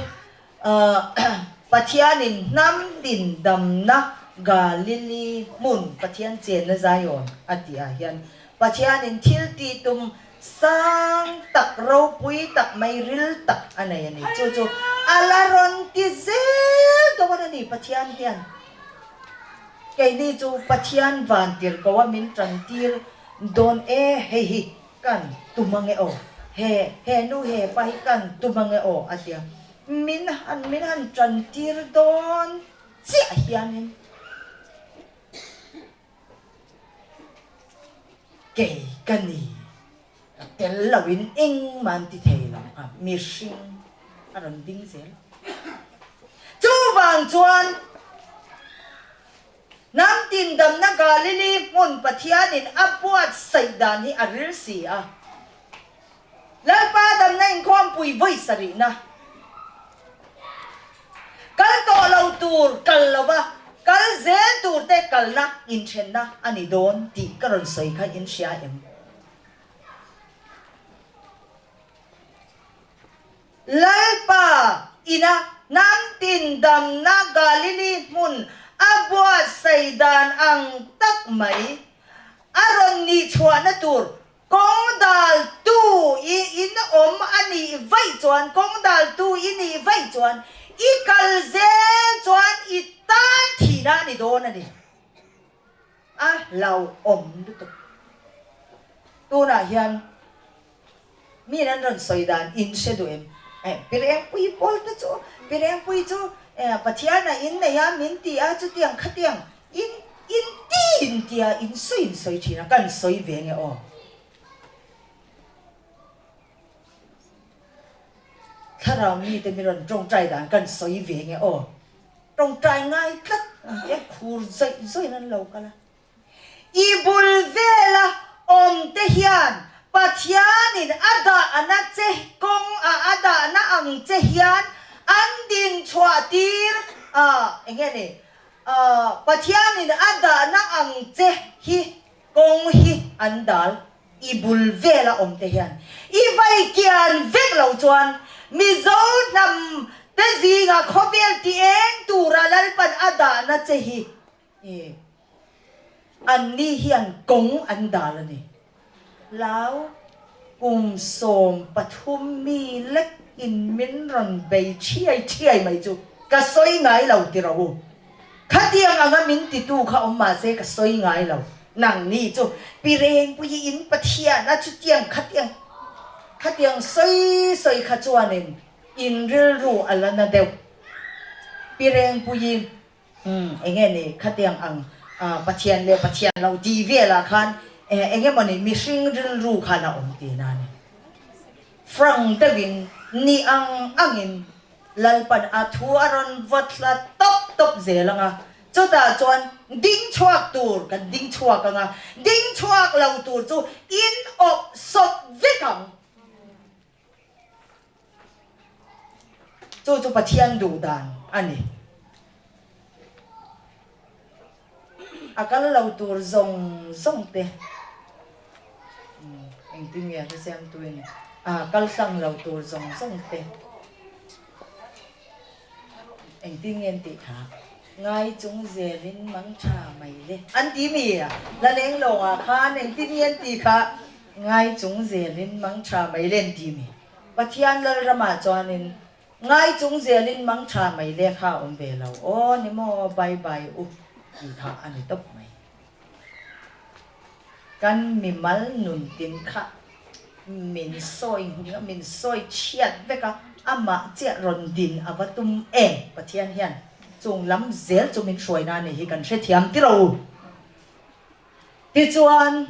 Pathianin hnam din damna Galili hmun Pathian chenna Zion a tih ah hian Pathianin thil tih tum sang tak ropui tak mai ril tak a nei a ni. Chu chu a la rawn ti zel dawn a ni Pathian hian. Keini chu Pathian van tirhkoa min tantir dawn e hei hi. Kan tum ange aw, he he nu he pa hi kan tum ange aw a ti a, min han min han tan tir dawn chiah hianin kei ka ni ka tel loin engmah an ti thei lo a, mihring a rawn ding zel. Chuvang chuan. Hnam tindamna Galili hmun Pathianin a buatsaih dan hi a ril si a. Lalpa damna inkhawmpui vawi sarihna. Kal tawh lo tur kal lova kal zel turte kalna inthenna a ni dawn tih ka rawn sawi kha in hria em? Lalpa ina hnam tindamna Galili hmun a buatsaih dan ang tak mai a rawn nih chhuahna tur kawng daltu i in awm a nih vaih chuan, kawng daltu i nih vaih chuan i kal zel chuan i tan thihna a ni dawn a ni. A hlauhawm lutuk. Tunah hian. Miin an rawn sawi dan in hre duh em? Eh, Pirengpui pawl te chu, Pirengpui chu eh Pathian a in nei a, min ti a, chutiang khatiang in in ti in tia in sawi in sawi thin a, kan sawi ve nge aw. Thlarau mite mi rawn tawngtai dan kan sawi ve nge aw. Tawngtai ngai tlat ang tia khur zawih zawih in an lo kal a. I bul vela awmte hian Pathianin a dahna che kawng a a dahna ang che hian an din chhuah tir a, eng nge ni, Pathianin a dahna ang che hi. Kawng hi an dal i bul vela awm te hian i vai kian vek lo chuan Mizo hnam te zinga khawvel ti eng tura Lalpan a dahna che hi i an ni hian kawng an dal a ni. Hlau kum 13 mi lek in min rawn bei thiai thiai mai chu ka sawi ngai lo ti rawh u. Khatiang anga min titu kha awm mahse ka sawi ngai lo. Nang ni chu Pi Rengpuii in Pathian a chutiang khatiang khatiang sawi sawi kha chuanin in rilru a la na deuh. Pi Rengpuii umm enge ni khatiang ang Pathian leh Pathian lo tih velah khan enge mawni mihring rilru khan a awm tihna a ni. Frank deuhin ni ang angin Lalpan a thu a rawn vaw thla tawp tawp zel ang a, chutah chuan ding chhuak tur kan ding chhuak ang a, ding chhuak lo tur chu in awp sawp vek ang. Chu chu Pathian duh dan a ni. A kal lo tur zawng zawng te engtin nge hre siam tu in a kal hlang lo tur zawng zawng te engtin nge an tih kha ngai chung zel in mang tha mai le an ti mi a la leng lawng ah khan engtin nge an tih kha ngai chung zel in mang tha mai le an ti mi Pathian Lalram ah chuan in Ngai chung zelin mang tha mai le kha awm ve lo aw ni maw bye bye u tih kha a ni tawp mai. Kan mimal nun tin kha min sawi hming a min sawi chhiat vek a amah chiah rawn din a va tum em Pathian hian chung lam zel chu min hruai na ni hi kan hrethiam tiro u. Tichuan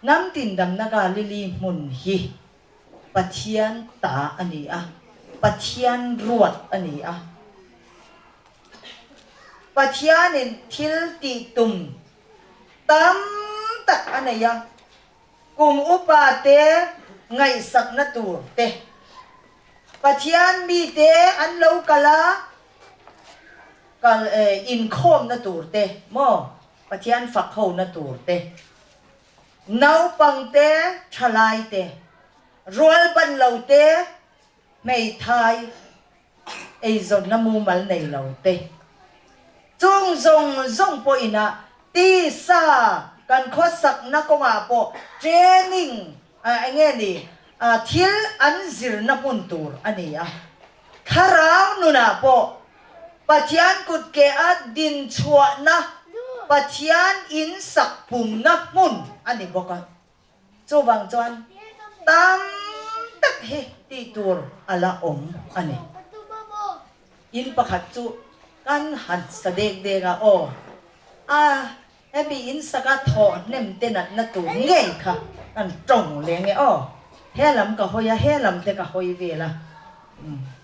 hnam tindamna Galili hmun hi Pathian ta a ni a, Pathian ruat a ni a. Pathianin thil tih tum tam tak a nei a, kum upa te ngaihsakna tur te, Pathian mite an lo kal a, kal inkhawmna tur te maw, Pathian fak hona tur te. Naupang te, thalai te, rualban lo te, hmeithai eizawnna mumal nei lo te, chung zawng zawng pawhin a tisa kan khawsakna kawngah pawh training eng nge ni thil an zirna hmun tur a ni a. Thlarau nunah pawh Pathian kut ke a dinchhuahna, Pathian in sak pumna hmun a ni bawk a. Chuvang chuan tam tak hi tih tur a la awm a ni. In pakhat chu kan han sa dek dek a, aw a Hemi in saka thawh hnem te natna tur ngei kha kan tawng leng e aw. He lam ka hawi a, he lam te ka hawi vel a,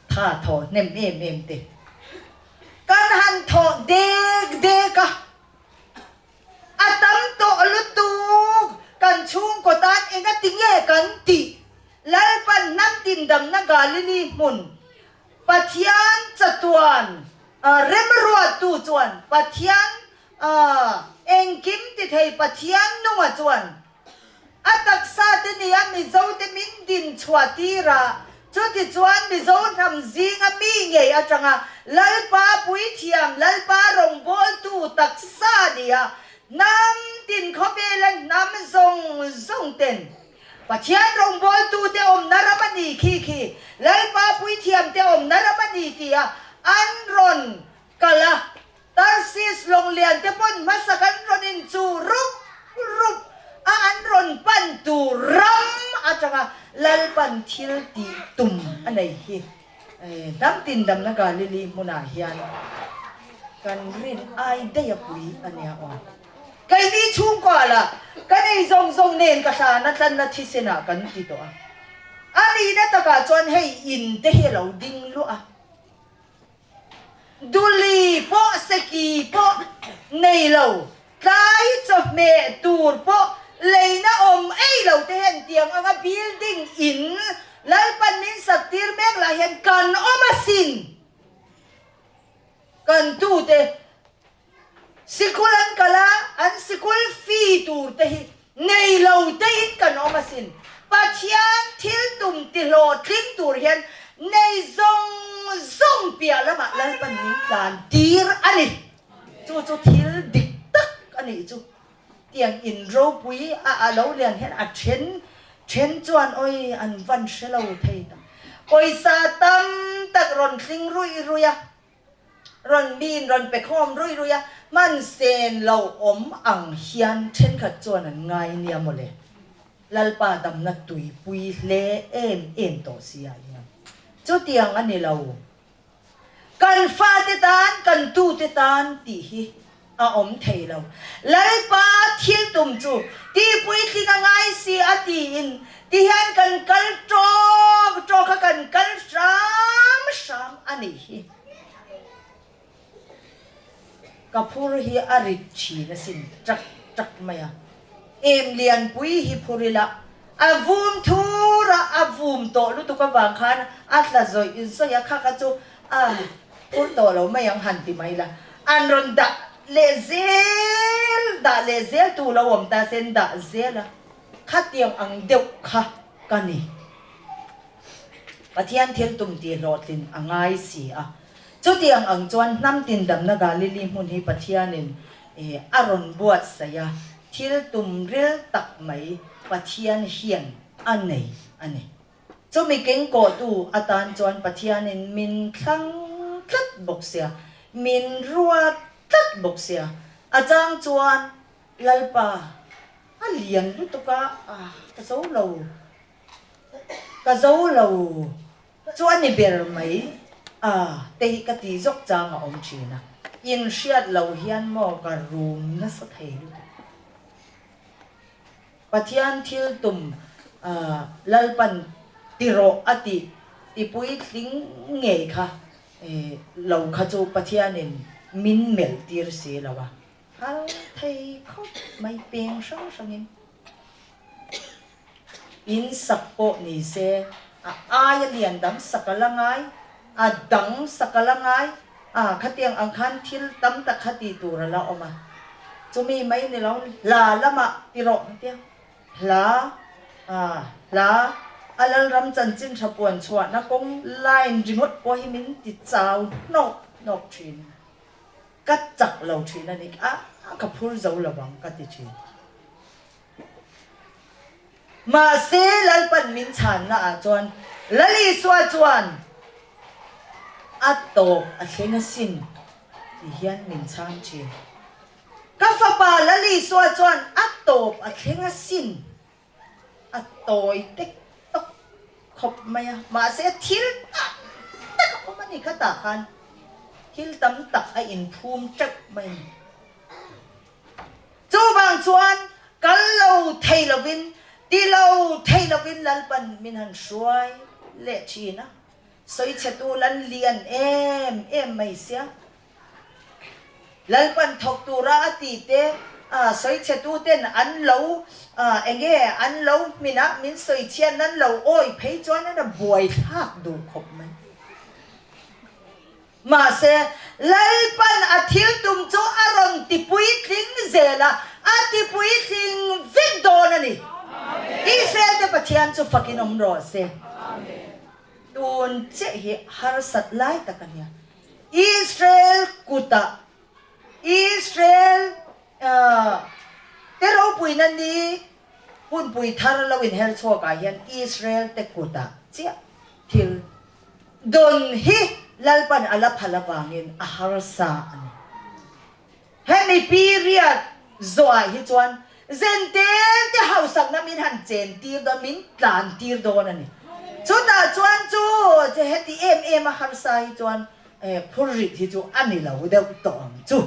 tha thawh hnem em em te. Kan han thawh dek dek a, a tam tawh lutuk, kan chhungkaw tan engati nge kan tih Lalpan hnam tindamna Galili hmun Pathian chatuan remruattu chuan Pathian engkim ti thei Pathian nunga chuan a taksa te nia Mizo te min din chhuah tir a, chuti chuan Mizo hnam zinga mi ngei atanga Lalpa puithiam, Lalpa rawngbawltu taksa nia hnam tin khawvela hnam zawng zawng ten Pathian rawngbawltute awmna ram a ni khi khi Lalpa puithiamte awmna ram a ni tia an rawn kal a. Tarsis lawnglian te pawn hmasa kan rawn in chu rup rup a an rawn pan tur ram atanga Lalpan thil tih tum a nei hi hnam tin damna Galili hmunah hian kan rin ai daih a pui a nia aw. Keini chhungkua lah kan ei zawng zawng nen ka hrana tlanna thisenah kan ti tawh a. A nihna takah chuan hei in te hi a lo ding luah a. Duli pawh seki pawh nei lo, tlai chawhmeh tur pawh leina awm ei lo te hian tiang anga building in Lalpan min sak tir mek lah hian kan awm asin. Kan tute. Sikul an kal a, an sikul fee tur te hi nei lo tein kan awm asin. Pathian thil tum ti hlawhtling tur hian nei zawng zawng piah lamah Lalpan min tlan tir a ni. Chu chu thil dik tak a nih chu. Tiang in ropui a a lo lian hian a then then chuan awi an van hre lo thei tak. Pawisa tam tak rawn tling ruih ruih a, rawn min rawn pe khawm ruih ruih a, hman sen lo awm ang hian thenkhat chuan an ngai nia mawle. Lalpa damna tuipui hle em em tawh si ah hian chutiang a ni lo. Kan fate tan, kan tute tan tih hi a awm thei lo. Lalpa thil tum chu tihpuitling a ngai si a tiin tihian kan kal tawk tawk a, kan kal hram hram a nih hi. Ka phur hi a rit thin asin ṭak ṭak mai a. Em lianpui hi phur ila a vum thur a, a vum tawh lutuk avang khan a tla zawih zawih a, kha kha chu a phur tawh lo mai ang han ti mai la. An rawn dah leh zel, dah leh zel tu lo awm ta se an dah zel a, khatiang ang deuh kha ka ni. Pathian thil tum tih hlawhtlin a ngai si a. Chutiang ang chuan hnam tindamna Galili hmun hi Pathianin a rawn buatsaih a, thil tum ril tak mai Pathian hian a nei a ni. Chumi kengkawhtu atan chuan Pathianin min thlang tlat bawk sia, min ruat tlat bawk sia. A chang chuan Lalpa a lian lutuk a, ka zo lo. Ka zo lo chu a ni ber mai a te hi ka ti zawk chang a awm thin a, in hriat lo hian maw ka rum nasa thei lutuk. Pathian thil tum Lalpan ti rawh a tih ti puitling ngei kha lo kha chu Pathianin min melh tir si lo a, phal thei khawp mai peng hrang hrangin. In sak pawh ni se, a aia lian dang sak a la ngai, a dang sak a la ngai, a khatiang ang khan thil tam tak kha tih tur a la awm a. Chumi mai ni lo, hla lamah ti rawh ang tia, hla, a hla, a Lalram chanchin tha puan chhuahna kawng line ringawt pawh hi min ti chau hnawk hnawk thin. Ka chak lo thin a ni, a ka phur zo lo ang ka ti thin. Mahse, Lalpan min chhanna ah chuan Lal Isua chuan a tawp a thleng asin tih hian min chhang thin. Ka fapa Lal Isua chuan a tawp a thleng asin, a tawi tek tawk khawp mai a, mahse thil tak tak a awm a ni khatah khan thil tam tak a inphum teuh mai a ni. Chuvang chuan kal lo thei lovin, ti lo thei lovin Lalpan min han hruai leh thin a, sawichhetu Lal lian em em mai sia. Lalpan thawk tura a ti te, sawichhetu ten an lo enge an lo hmin a, min sawichhiat nan lo awi phei chuan an a buaithlak duh khawp mai. Mahse, Lalpan a thil tum chu a rawn ti puitling zel a, a ti puitling vek dawn a ni. Israel-te Pathian chu fakin awm rawh se. Tun chiah hi harsat lai tak a nia. Israel kutah Israel te ropuina ni hunpui thar lo inher chhuakah hian Israel-te kutah chiah thil Dawn hi Lalpan a la phal avangin a harsa a ni. Hemi period zawhah hi chuan Zentel te hausakna min han chen tir dawn, min tlan tir dawn a ni. Chutah chuan chu heti em em a harsa hi chuan phurrit hi chu a ni lo deuh tawh ang chu.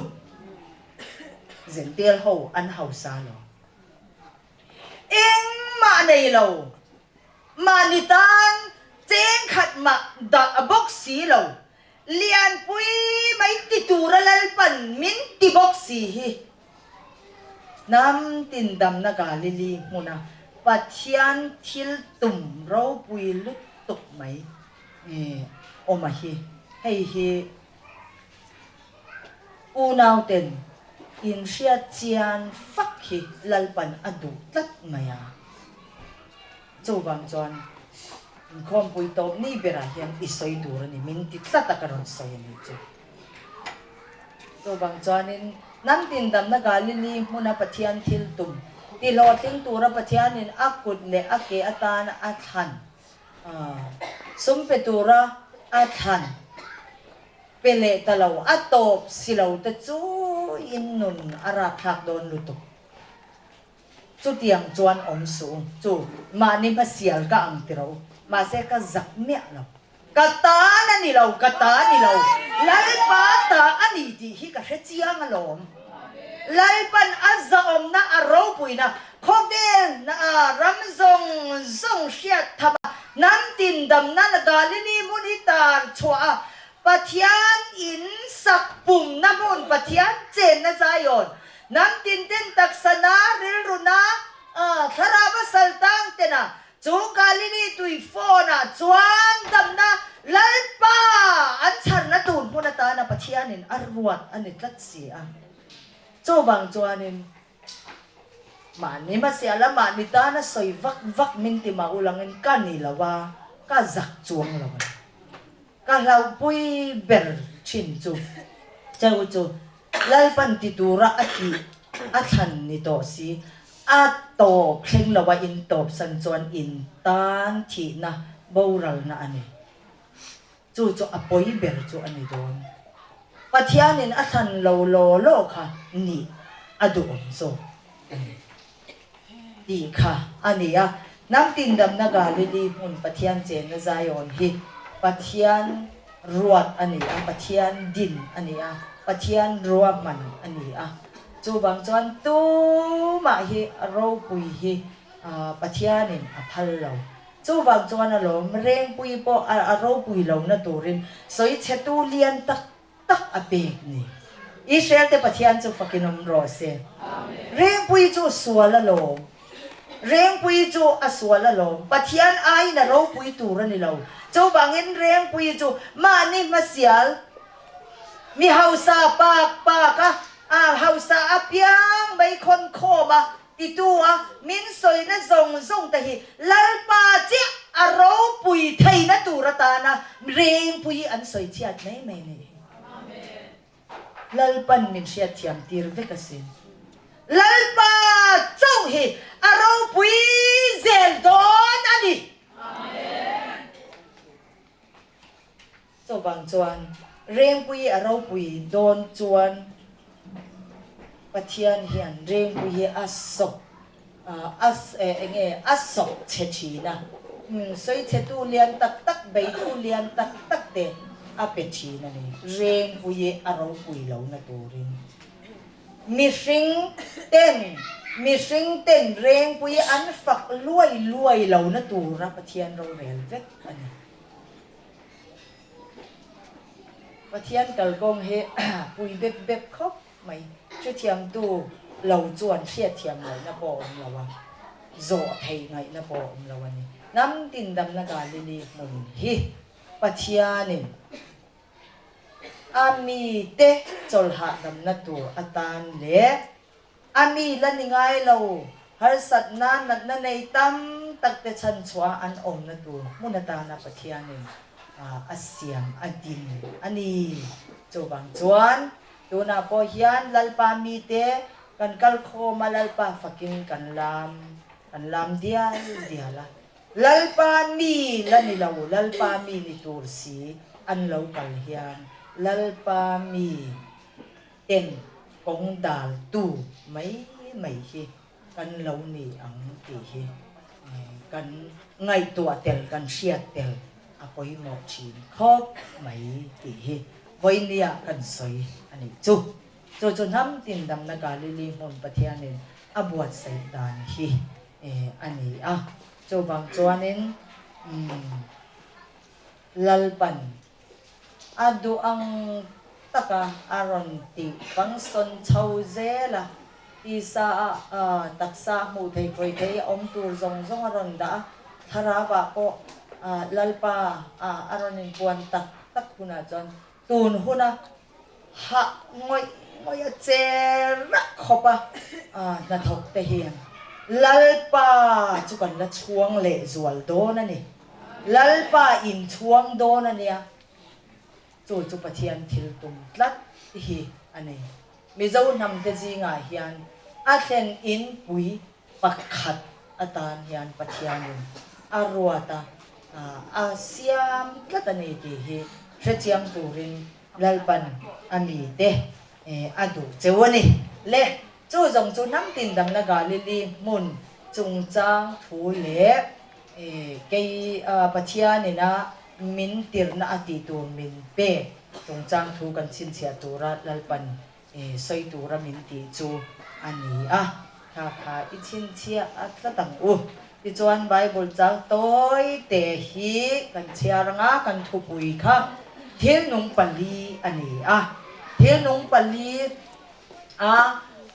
Zentel ho an hausa lo. Engmah nei lo. Mahni tan cheng khat mah dah a bawk si lo, lianpui mai ti tura Lalpan min ti bawk si hi hnam tin damna Galili hmuna Pathian thil tum ropui lutuk mai awm a hi. Hei hi unauten. Inhriat chian fak hi Lalpan a duh tlat mai a. Chuvang chuan inkhawmpui tawp ni berah hian i sawi tur a ni, min ti tlat a ka rawn sawi a nih chu. Chuvang chuanin hnam tindamna Galili hmuna Pathian thil tum tihlawhtling tura Pathianin a kut leh a ke atan a thlan, sum pe tura a thlan pe leh ta lo, a tawp si lo te chu in nun a rakthlak dawn lutuk. Chutiang chuan awm suh u, chu mahni hmasial ka ang ti rawh u, mahse ka zak miah lo. Ka tan a ni lo, ka ta a ni lo, Lalpa ta a ni tih hi ka hre chiang alawm. Lalpan a zahawmna, a ropuina, khawvel na a ram zawng zawng hriat tham a, hnam tin damna la Galili hmun hi tar chhuah a, Pathian in sak pumna hmun, Pathian chenna Zion, Hnam tin ten taksa na, rilru na, thlarau a sal tang ten a, chu Galili tui phone ah chuan damna Lalpa an chharna tur hmun atana Pathianin a ruat a ni tlat si a. Chuvang chuanin mahni hmasiala mahni tana sawi vak vak min ti mah ulangin ka ni lo a, ka zak chuang lo a ni. Ka hlauhpui ber thin chu cheu chu Lalpan ti tura a tih a thlan ni tawh si, a tawp thleng lo a in tawp san chuan in tan thihna boralna a ni. Chu chu a pawi ber chu a ni dawn. Pathianin a thlan lo law law kha nih a duhawm zawk a ni. Tih kha a ni a. Hnam tindamna Galili hmun Pathian chenna Zion hi Pathian ruat a ni a, Pathian din a ni a, Pathian ruahman a ni a. Chuvang chuan tumah hi ropui hi Pathianin a phal lo. Chuvang chuan a lawm rengpui pawh a ropui lohna turin sawichhetu lian tak tak a pek ni. Israel te Pathian chu fakin awm rawh se. Rengpui chu sual a lawm. Rengpui chu a sual a lawm. Pathian aiin a ropui tur a ni lo. Chuvangin Rengpui chu mahni hmasial mi hausa pak pak a, a hausa apiang mai khawn khawm a titu a min sawina zawng zawng te hi Lalpa chiah a ropui theihna tur atana Rengpui an sawi chhiat mai mai nih hi. Lalpan min hriatthiam tir vek asin. Lalpa chauh hi a ropui zel dawn a ni. Chuvang chuan Rengpui a ropui dawn chuan Pathian hian Rengpui hi a sawp a enge a sawp chhe thin a, sawi chhetu lian tak tak, beitu lian tak tak te a pe thin a ni. Rengpui hi a ropui lohna turin mihring ten mihring ten Rengpui an fak luai luai lohna tura Pathian rorel vek a ni. Pathian kalkawng hi pui bep bep khawp mai. Hrethiamtu lo chuan hriatthiam ngaihna pawh a awm lo a, zawh thei ngaihna pawh a awm lo a ni. Hnam tindamna Galili hmun hi Pathianin a mite chawlhahdamna tur atan leh A mi la ni ngai lo, harsatna natna nei tam tak te chhan chhuah an awmna tur hmun atana Pathianin a siam a din a ni. Chuvang chuan tunah pawh hian Lalpa mite kan kal khawm a, Lalpa fakin kan lam kan lam dial dial a. Lalpa mi la ni lo, Lalpa mi ni tur si an lo kal hian Lalpa mi ten kawng dal tu mai mai hi kan lo ni ang tih hi kan ngaihtuah tel, kan hriat tel a pawimawh thin khawp mai tih hi vawinia kan sawi a nih chu. Chu chu hnam tin damna Galili hmun Pathianin a buatsaih dan hi a ni a. Chuvang chuanin Lalpan A duh ang taka a rawn tih function chho zel a, tisa ah taksa hmuh theih khawih theih a awm tur zawng zawng a rawn dah a, thlarau ah pawh Lalpa a rawn inpuan tak tak hunah chuan tun huna hah ngawih. ngawih a che rak khawp a, hnathawk te hian Lalpa chu kan la chhuang leh zual dawn a ni. Lalpa inchhuang dawn a nia. Chu chu Pathian thil tum tlat hi a ni. Mizo hnamte zingah hian a thlen inpui pakhat atan hian Pathianin a ruat a, a siam tlat a ni tih hi hrechiang turin Lalpan a mite a duh cheu a ni. Le, chu zawng chu hnam tindamna Galili hmun chungchang thu leh kei Pathianin a min tirhna a tih tur min pek chungchang thu kan chhinchhiah tura Lalpan sawi tura min tih chu a ni a, kha kha i chhinchhiah a tlat ang u. Tichuan Bible chang tawi te hi kan chhiar anga kan thupui kha thil nung pali a ni a, thil nung pali a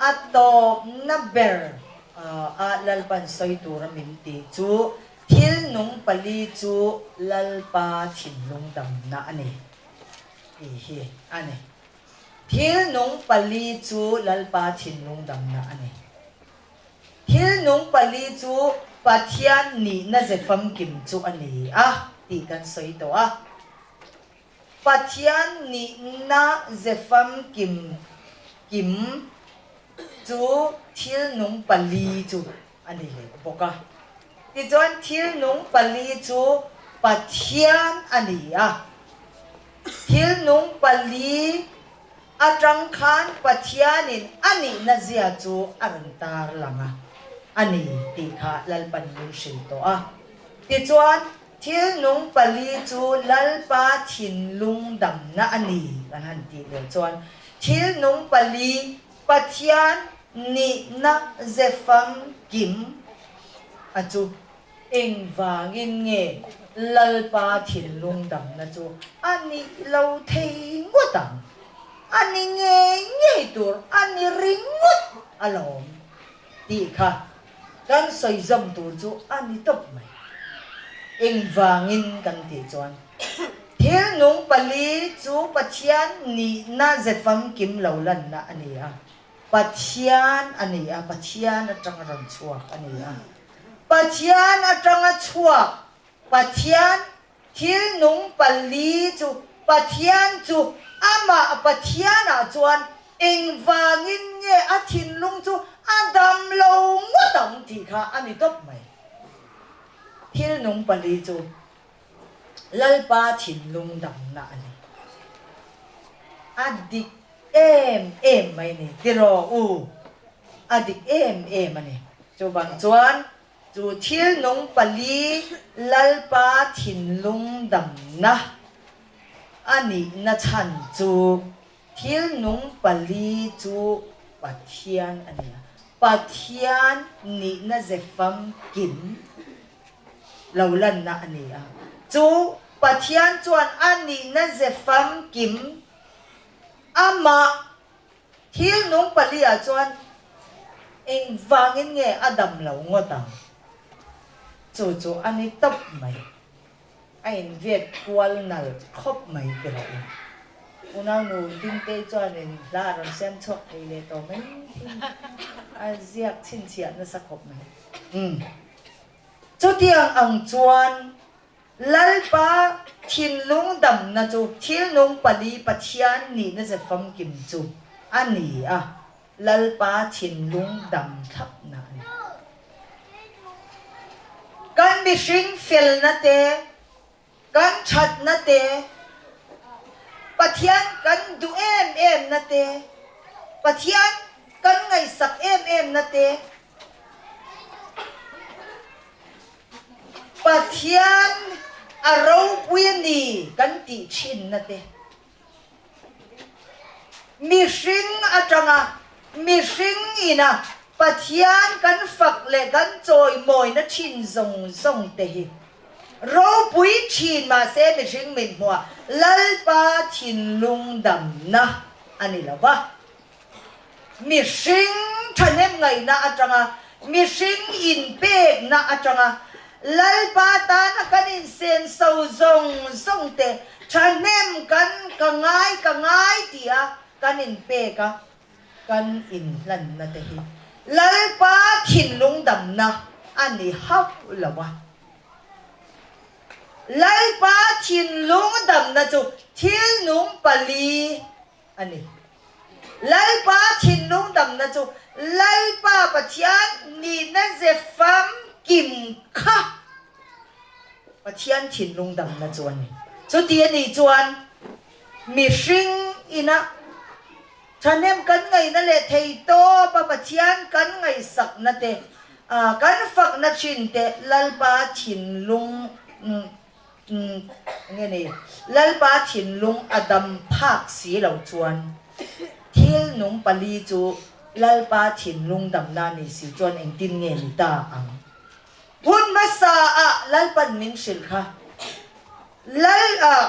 a tawpna ber a Lalpan sawi tura min tih chu thil nung pali chu Lalpa thinlung damna a ni tih hi a ni. Thil nung pali chu Lalpa thinlung damna a ni. Thil nung pali chu Pathian nihna ze famkim chu a ni a tih kan sawi tawh a. Pathian nihna ze famkim kim chu thil nung pali chu a ni leh bawk a. Tichuan thil nung pali chu Pathian a ni a. Thil nung pali atang khan Pathianin a nihna zia chu a rawn tar lang a, a ni tih kha Lalpan min hrilh tawh a. Tichuan, thil nung pali chu Lalpa thinlung damna a ni kan han tih leh chuan, thil nung pali Pathian nihna ze famkim a chu Engvangin nge Lalpa thinlung damna chu a nih lo thei ngawt ang? A ni ngei ngei tur a ni ringawt alawm tih kha kan sawi zawm tur chu a ni tawp mai. Engvangin kan tih chuan thil nung pali chu Pathian nihna ze famkim lo lanna a ni a, Pathian a ni a, Pathian atanga rawn chhuak a ni a. Pathian atanga chhuak Pathian thil nung pali chu Pathian chu amah Pathianah chuan engvangin nge a thinlung chu a dam lo ngawt ang tih kha a ni tawp mai. Thil nung pali chu Lalpa thinlung damna a ni. A dik em em mai ni tiraw u? A dik em em a ni. Chuvang chuan chu thil nung pali Lalpa thinlung damna a nihna chhan chu thil nung pali chu Pathian a ni a, Pathian nihna ze famkim lo lanna a ni a. Chu Pathian chuan a nihna ze famkim amah Thil nung pali-ah chuan engvangin nge a dam lo ngawt ang? Chu chu a ni tawp mai. A inviat kual nalh khawp mai ti rawh u. Unaunu Dingtei chuanin hla a rawn siam chhuak thei leh tawh mai thin. A ziak chhinchhiah nasa khawp mai. Umm. Chutiang ang chuan Lalpa thinlung damna chu thil nung pali Pathian nihna ze famkim chu a ni a, Lalpa thinlung dam thlapna a ni. Kan mihring felna te, kan thatna te, Pathian kan duh em emna te, Pathian kan ngaihsak em emna te, Pathian a ropui a ni kan tih thinna te, mihring atanga mihring ina Pathian kan fak leh kan chawimawina thin zawng zawng te hi ropui thin mahse mihring mit hmuah Lalpa thinlung damna a ni lo va. Mihring thahnem ngaihna atanga, mihring inpekna atanga Lalpa tana kan insenso zawng zawng te thahnem kan ka ngai ka ngai tia kan inpek a. Kan inhlanna te hi Lalpa thinlung damna a ni hauh lo a. Lalpa thinlung damna chu thil nung pali a ni. Lalpa thinlung damna chu Lalpa Pathian nihna ze famkim kha Pathian thinlung damna chu a ni. Chuti a nih chuan mihring ina Thahnem kan ngaihna leh thei tawp a Pathian kan ngaihsakna te, kan fakna thin te Lalpa thinlung nge ni, Lalpa thinlung a dam phak si lo chuan thil nung pali chu Lalpa thinlung damna ni si chuan engtin nge ni ta ang? Hun hmasa ah Lalpan min hrilh kha Lal ah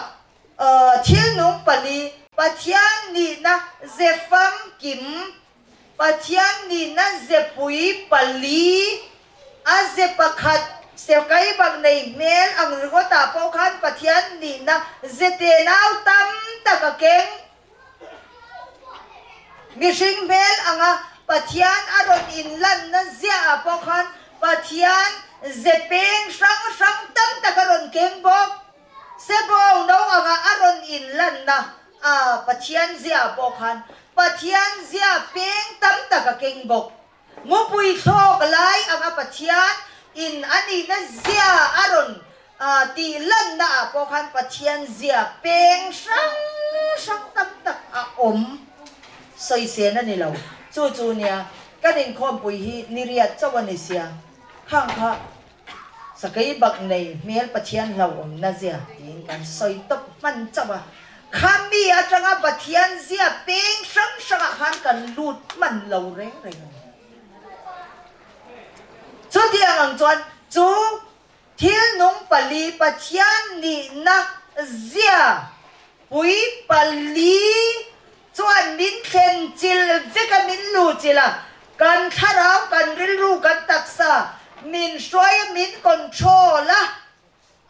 Thil nung pali, Pathian nihna ze famkim, Pathian nihna zepui pali, a ze pakhat sekai bak nei hmel ang ringawtah pawh khan Pathian nihna ze tenau tam tak a keng. Mihring hmel anga Pathian a rawn inlanna ziahah pawh khan Pathian ze peng hrang hrang tam tak a rawn keng bawk. Sebo no anga a rawn inlanna a Pathian zia pawh khan Pathian zia peng tam tak a keng bawk. Mupui thlawk lai anga Pathian in a nihna zia a rawn tih lanna ah pawh khan Pathian zia peng hrang hrang tam tak a awm sawisel a ni lo. Chu chu nia kan inkhawmpui hi ni riat chauh a ni sia. Khang kha Sakei bak nei hmel Pathian hlauhawmna zia tiin kan sawi tawp hman chauh a, khami atanga Pathian zia peng hrang hrangah khan kan lut hman lo reng reng a ni. Chutiang ang chuan chu thil nung pali Pathian nihna zia pui pali chuan min thlen chil vek a, min lu chil a, kan thlarau, kan rilru, kan taksa min hruai a, min control a,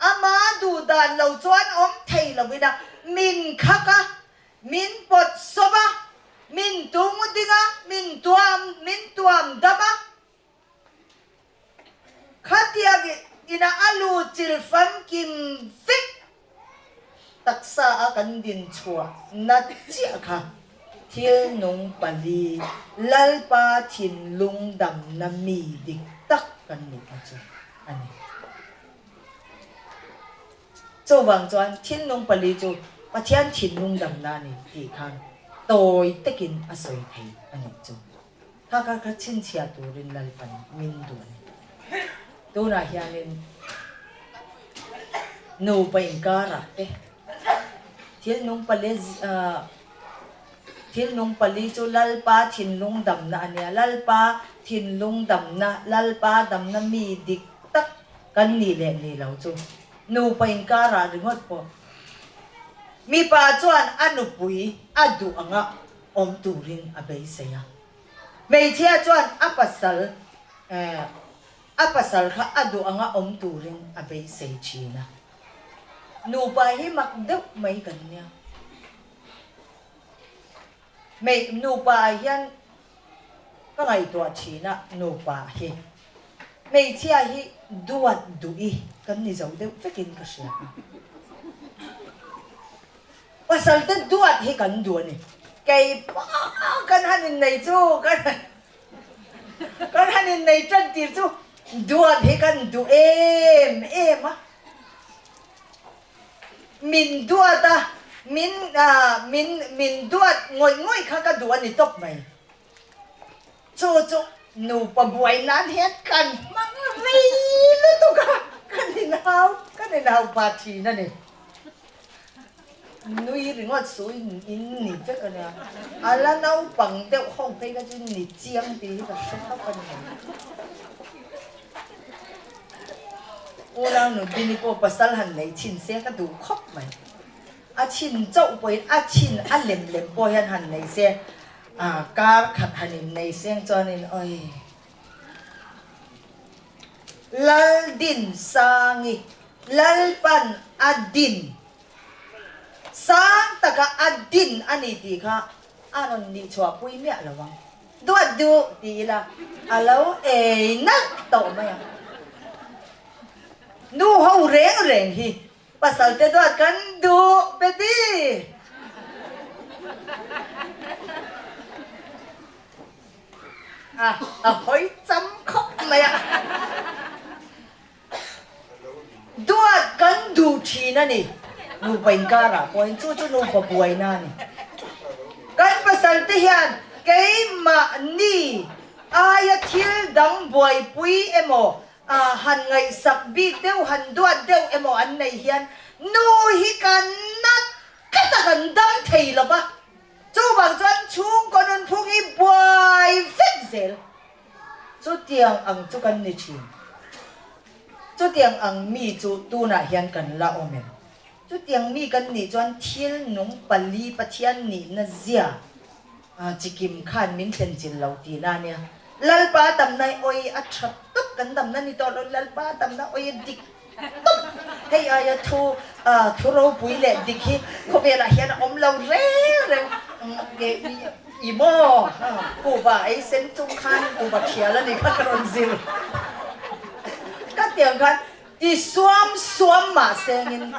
ama duh dan lo chuan awm thei lovin a, min khak a, min pawt sawp a, min tung ding a, min tuam, min tuam dam a. Khatiang ina a lu chil famkim vek taksa a kan din chhuah na chiah kha thil nung pali Lalpa thinlung damna mi dik tak kan nihna chu a ni. Chuvang chuan thil nung pali chu Pathian thinlung damna a ni tih khan tawi takin a sawi thei a nih chu. Kha kha kha chhinchhiah turin Lalpan min duh a ni. Tunah hianin nupa inkarah te thil nung pali thil nung pali chu Lalpa thinlung damna a nia. Lalpa thinlung damna, Lalpa damna mi dik tak kan nih leh nih lo chu nupa inkarah ringawt pawh mipa chuan a nupui a duh anga awm turin a beisei a. Hmeichhia chuan a pasal eh a pasal kha a duh anga awm turin a beisei thin a. Nupa hi mak deuh mai kan nia. Hmei nupa ah hian ka ngaihtuah thin a nupa hi hmeichhia hi duat duh i kan ni zo deuh vekin ka hria a. Pasal te duat hi kan duh a ni. Kei pawh kan han innei chu kan kan han innei tan tir chu duat hi kan duh em em a. Min duat a, min min min duat ngawih ngawih kha ka duh a ni tawp mai. Chu chu nupa buai nan hian kan hmang rei lutuk a, kan inhau kan inhau pah thin a ni. Nui ringawt su in in ni vek a nia, a la naupang deuh ho phei kha chu ni chiang tih hi ka hre khawp a ni. Unau Nudini pawh pasal han nei chhin se ka duh khawp mai. A chhin chauh pawhin a chhin a lem lem pawh hian han nei se a kar khat han in nei seng chuanin oi Laldin Sangi Lalpan a din sang taka a din a ni tih kha. a rawn nih chhuah pui miah lo ang. Duat duh ti ila a lo ei nalh tawh mai ang. Nu ho reng reng hi pasal te duat kan duh Betty. A a hawi cham khawp mai a. Duat kan duh thin a ni. Nupa inkarah pawhin chu chu nupa buaina a ni. Kan pasal te hian keimahni aia thil dang buaipui emaw, han ngaihsak bik deuh, han duat deuh emaw an nei hian nu hi kan nat tlat a, kan dam thei lo va. Chuvang chuan chhungkaw nunphung hi buai vek zel. Chutiang ang chu kan ni thin. Chutiang ang mi chu tunah hian kan la awm em? Chutiang mi kan nih chuan thil nung pali Pathian nihna zia chikim khan min thlen chil lo tihna a nia. Lalpa damna i awi a tha tawp kan damna ni tawh lo, Lalpa damna awi a dik tawp. Hei aia thu thu ropui leh dik hi khawvelah hian a awm lo reng reng. I maw? Kuva ei sen chung khan kuva thial a ni kha ka rawn zir. Ka tiang khan i suam suam mah sengin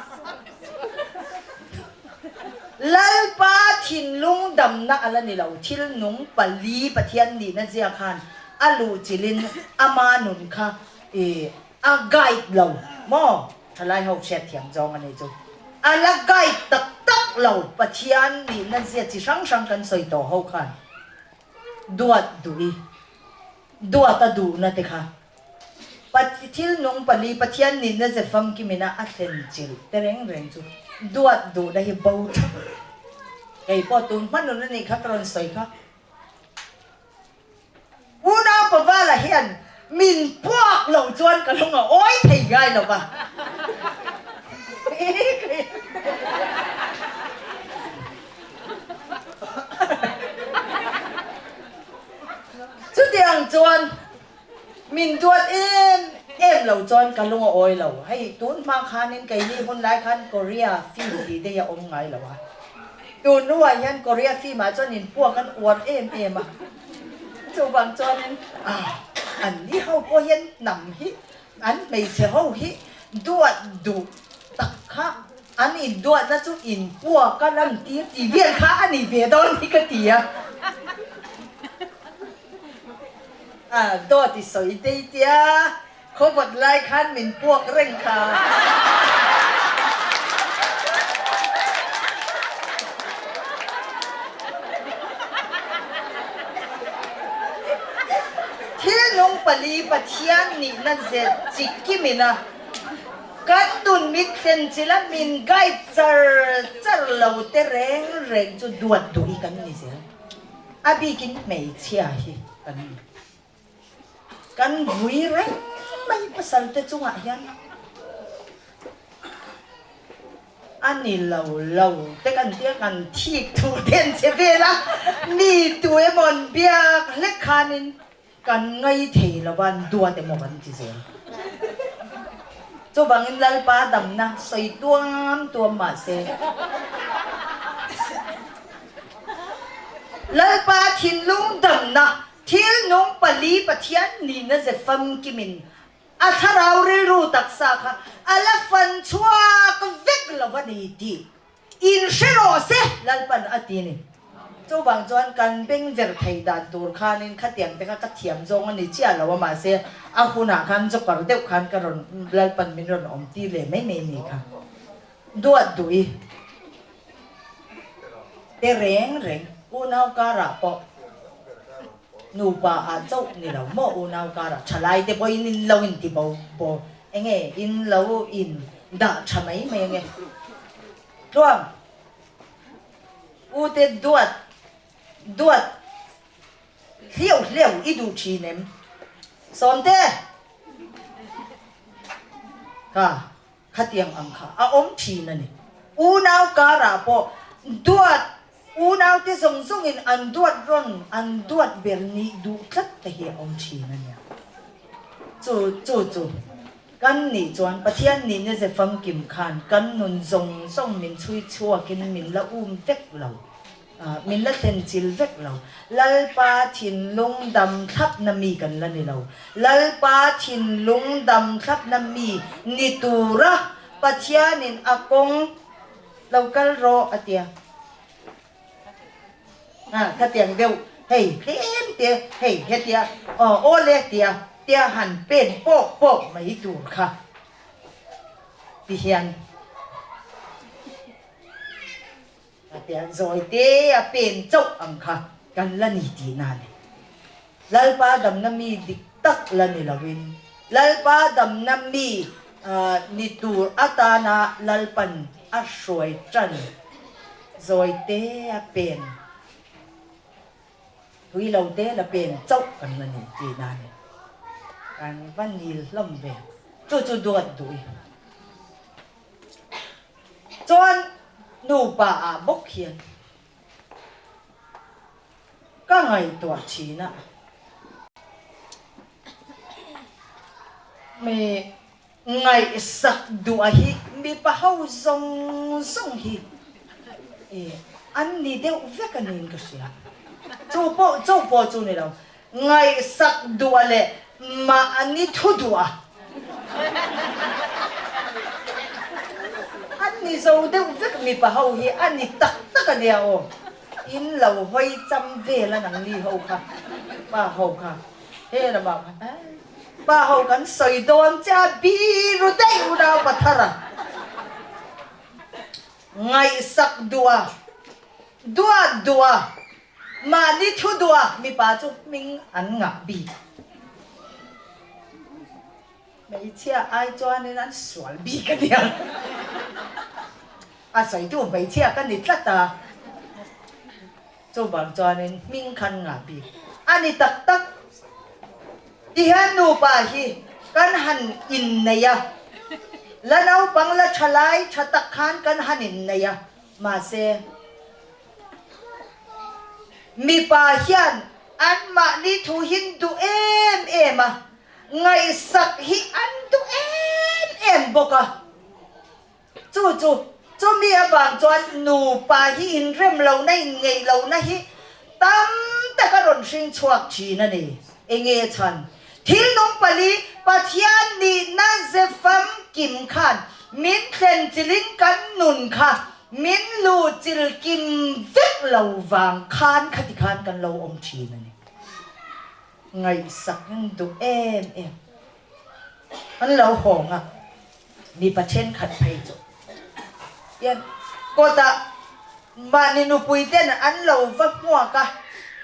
Lalpa thinlung damna a la ni lo. Thil nung pali Pathian nihna zia khan a luhchilhin ama nun kha i A guide lo maw? Thalai ho hriat thiam zawng a ni chu. A la guide tak tak lo Pathian nihna zia chi hrang hrang kan sawi tawh ho khan duat duh i duat a duhna te kha thil nung pali Pathian nihna ze famkimina a thlen chilh te reng reng chu duat duhna hi bo thap. Kei pawh tun hma nun a nih kha ka rawn sawi kha. Unau Pavala hian min puak loh chuan ka lung a awi thei ngai lo va. Chutiang chuan min duat em em lo chuan ka lung a awi lo. Hei tun hma khanin keini hun lai khan Korea film tih te hi a awm ngai lo a. Tun hnuah hian Korea film ah chuan inpuak an uar em em a. Chuvang chuanin an ni ho pawh hian hnam hi an hmeichhe ho hi duat duh tak kha an induatna chu inpuak a lantir tih vel kha a ni ve dawn hi ka ti a. Dawt i sawi tei tia Khawvat lai khan min puak reng kha. Thil nung pali Pathian nihna zet chi kimin a kan nun mit thlen chila min guide char char lo te reng reng chu duat duh hi kan ni zel. A bikin hmeichhia hi kan ni. Kan vui reng mai pasal te chungah hian a ni lo lo te kan tia kan thik thu te an che vel a, mi tu emaw an biak hlek khanin kan ngai thei lo va an duat emaw kan ti zel. Chuvangin Lalpa damna sawi tuam tuam mahse Lalpa thinlung damna Thil nung pali Pathian nihna ze famkimin a thlarau rilru taksa kha a la fan chhuak vek lo a ni tih in hre rawh se Lalpan a ti a ni. Chuvang chuan kan beng ver thei dan tur khanin khatiang te kha ka thiam zawng a ni chiah lo a mahse a hunah khan joker deuh khan ka rawn Lalpan min rawn awm tir leh mai mai ni kha duat duh i te reng reng unau karah pawh nupa ah chauh ni lo maw unau karah thalai te pawhin in lo in ti bo bo enge in lo in dah tha mai mai ange tluang u te duat duat hliau hliau i duh thin em sawmte ka Khatiang ang kha a awm thin a ni. Unau karah pawh duat unaute zawng zawngin an duat rawn an duat ber nih duh tlat te hi a awm thin a nia. Chu chu chu kan nih chuan Pathian nihna ze famkim khan kan nun zawng zawng min chhui chhuakin min la um vek lo. Min la thlen chil vek lo. Lalpa thinlung dam thlapna mi kan la ni lo. Lalpa thinlung dam thlapna mi ni tura Pathianin a kawng lo kal rawh a tia. Khatiang deuh hei tlem te hei hetia aw le tia tia han pen pawk pawk mai tur kha ti hian a tia zawi te a pen chauh ang kha kan la ni tihna a ni. Lalpa damna mi dik tak la ni loin Lalpa damna mi ni tur atana Lalpan a hruai tan zawi te a pen tui lo te la pen chauh kan la ni tihna a ni. Kan va nil hlawm ve. Chu chu duat duh i. Chuan nupa ah bawk hian ka ngaihtuah thin a. Mi ngaihsak duh a hi mipa ho zawng zawng hi an ni deuh vek a niin ka hria. Chu pawh chu pawh chu ni lo. Ngaihsak duh a leh mahni thu duh a. An ni zo deuh vek mipa ho hi a ni tak tak a nia aw. In lo hawi cham vel a nangni ho kha, pa ho kha he lamah khan pa ho kan sawi dawn che a biru daih unau pathar a. Ngaihsak duh a, duat duh a, mahni thu duh a mipa chu hming an ngah bik. Hmeichhia ai chuanin an sual bik a nia. A sawitu hmeichhia ka ni tlat a, chuvang chuanin hming khan ngah bik a ni tak tak. Tihian nupa hi kan han innei a, la naupang la tha lai tha tak khan kan han innei a, mahse mipa hian anmahni thu hin duh em em a, ngaihsak hi an duh em em bawk a. Chu chu, chumi avang chuan nupa hi inrem lohna, inngeih lohna hi tam tak a rawn hring chhuak thin a ni. Enge chhan? Thil nung pali Pathian nihna ze famkim khan min thlen chilin kan nun kha min lu chil kim vek lo vang khan khati khan kan lo awm thin a ni. Ngaihsak duh em em an lo hawng a. Mipa thenkhat phei chu hian kawtah mahni nupui ten an lo va hmuak a,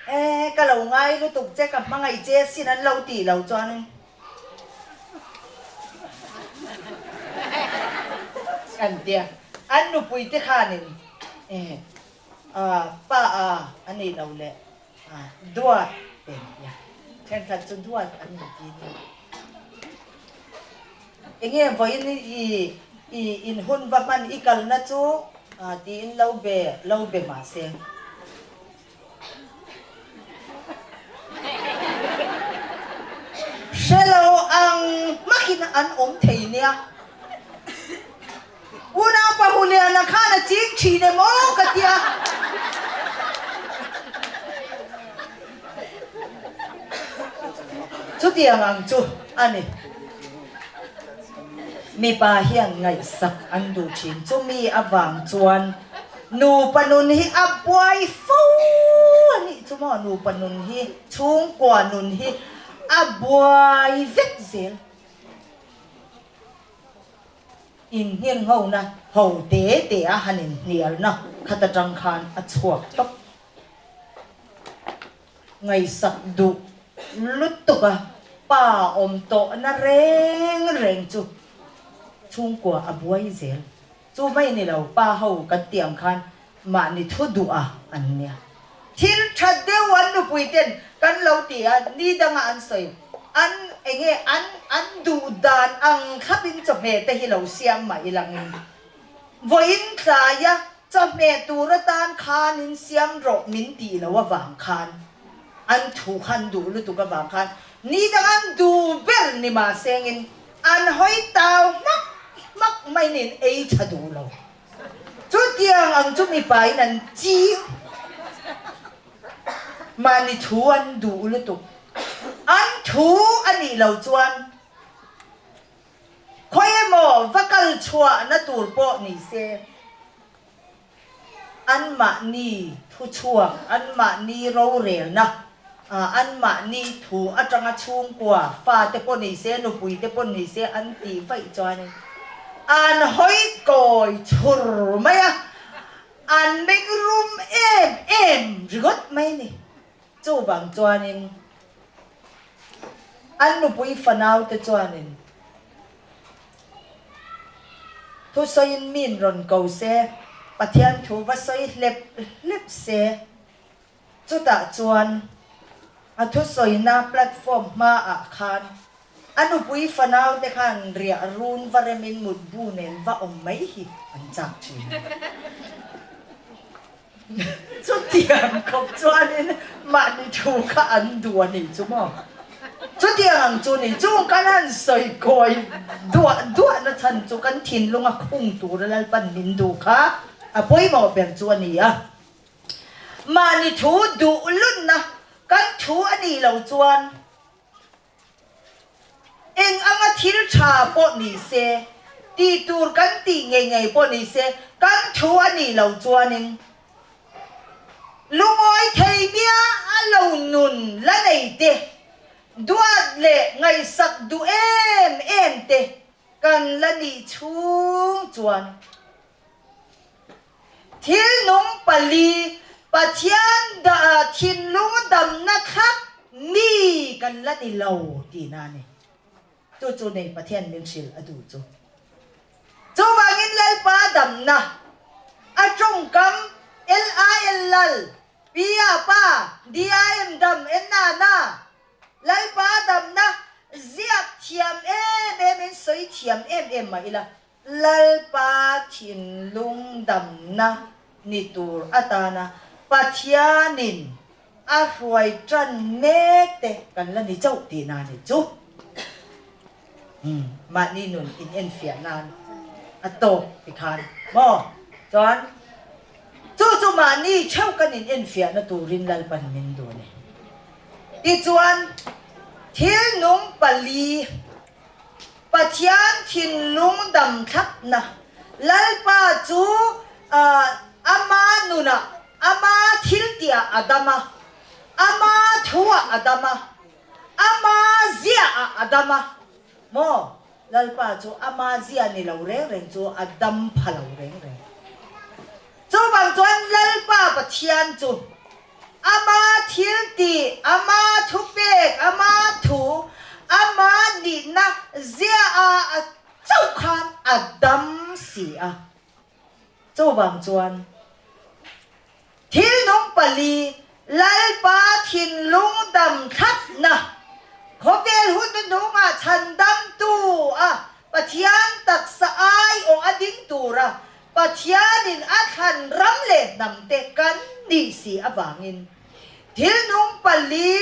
E, ka lo ngai lutuk che, ka hmangaih che sin an lo tih lo chuanin an tia. An nupui te khanin e, pa a a nih lo leh duat te an tia. Thenkhat chu duat an inti nia. Enge vawiin i i inhun va hman i kalna chu tiin lo be lo be mahse. Hre lo ang hmakin an awm thei nia. Unau Pahuliana khan a ching thin em aw ka tia. Chutiang ang chu a ni. Mipa hian ngaihsak an duh thin. Chumi avang chuan nupa nun hi a buai fo a nih chu maw? Nupa nun hi, chhungkua nun hi a buai vek zel. Innghenghona ho te te a han inhnialna khat atang khan a chhuak tawp. Ngaihsak duh lutuk a pa awm tawhna reng reng chu chhungkua a buai zel. Chu mai ni lo, pa ho kan tih ang khan mahni thu duh a an nia. Thil tha deuh an nupui ten kan lo ti a, ni danga an sawi an enge an an duh dan ang thlapin chawhmeh te hi lo siam mah ilangin vawiin tlaia chawhmeh tur atan khanin siam rawh min tih loh avang khan an thu khan duh lutuk avang khan ni danga an duh ber ni mahsengin an hawi tau hmak hmak mai nen ei tha duh lo. Chutiang ang chu mipain an ching. Mahni thu an duh lutuk. An thu a nih loh chuan khawi emaw va kal chhuahna tur pawh ni se, anmahni thuchhuak, anmahni rorelna, anmahni thu atanga chhungkua, fate pawh ni se, nupuite pawh ni se an tih vaih chuanin an hawi kawi chhur mai a. An meng rum em em ringawt mai a ni. Chuvang chuanin an nupui fanaute chuanin thusawiin min rawn ko se, Pathian thu va sawi hlep hlep se, chutah chuan a thusawina platform hmaah khan A nupui fanau te khan riah run va remin mutbu nen va awm mai hi an chak thin. Chutiang khawp chuanin mahni thu kha an duh a nih chu maw? Chutiang ang chu ni chung kan han sawi kawi duah duah na chhan chu kan thinlunga khung tura Lalpan min duh kha a pawimawh ber chu a ni a. Mahni thu duh lunna kan thu a nih loh chuan Eng anga thil tha pawh ni se, tih tur kan tih ngei ngei pawh ni se, kan thu a nih loh chuanin lungawi thei nia a lo nun la nei te, duat leh ngaihsak duh em em te kan la nih chhung chuan Thil nung pali, Pathian thinlung damna thlap mi kan la ni lo tihna a ni. Chu chu nei Pathian min hrilh a duh chu. Chuvangin Lalpa damna, a tawngkam LAL Lal, PA Pa, DIM Dam, NA Na, Lalpa damna ziak thiam em em in sawi thiam em em mah ila, Lalpa thinlung damna ni tur atana Pathianin a hruai tan mek te kan la ni chauh tihna a ni chu. Mahni nun in enfiah nan a tawk tikhan maw? Chuan chu chu mahni theuh kan in enfiahna turin Lalpan min duh a ni. Tichuan thil nung pali Pathian thinlung dam thlapna Lalpa chu ama nunah, ama thiltihah a dam a, ama thuah a dam a, ama ziaah a dam a. Maw? Lalpa chu ama zia ni lo reng reng chu a dam pha lo reng reng. Chuvang chuan Lalpa Pathian chu Ama thiltih, ama thupek, ama thu, ama nihna zia a a chauh khan a dam si a. Chuvang chuan thil nung pali Lalpa thinlung dam thlapna, khawvel hun hnuhnungah chhandamtu a Pathian taksa aiawh a ding tura Pathianin a thlan ram leh hnam te kan nih si avangin thil nung pali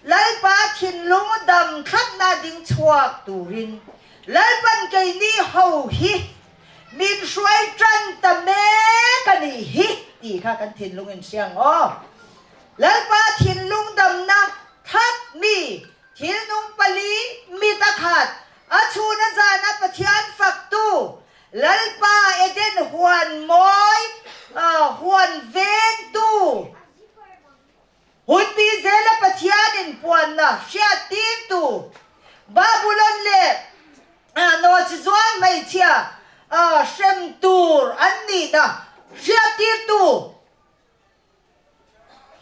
Lalpa thinlung dam thlatna ding chhuak turin Lalpan keini ho hi min hruai tan ta mek a nih hi tih kha kan thinlung in hria ang aw. Lalpa thinlung damna thlap mi Thil nung pali mit a khat, a chhun a zan a Pathian faktu, Lalpa Eden huan mawi, huan vengtu, hunpi zela Pathian inpuanna hriattirtu, Babulon leh nawhchizual hmeichhia hrem tur an nihna hriattirtu.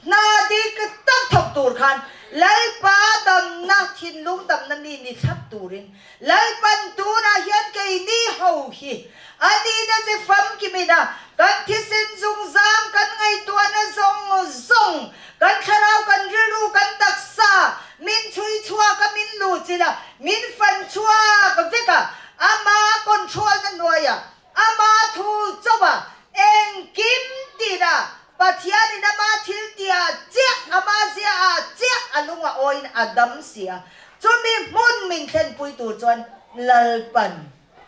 Hna dik tak thawk tur khan Lalpa damna, thinlung damna mi ni thlap turin Lalpan tunah hian keini ho hi a nihna che famkimin a kan thisen zungzam, kan ngaihtuahna zawng zawng, kan thlarau, kan rilru, kan taksa min chhui chhuak a, min luhchilh a, min fan chhuak vek a, ama control na hnuaiah Ama thu chauh a engkim tina Pathianin ama thil tia chiah, ama zia ah chiah a lung a awiin a dam si a. Chumi hmun min thlenpui tur chuan Lalpan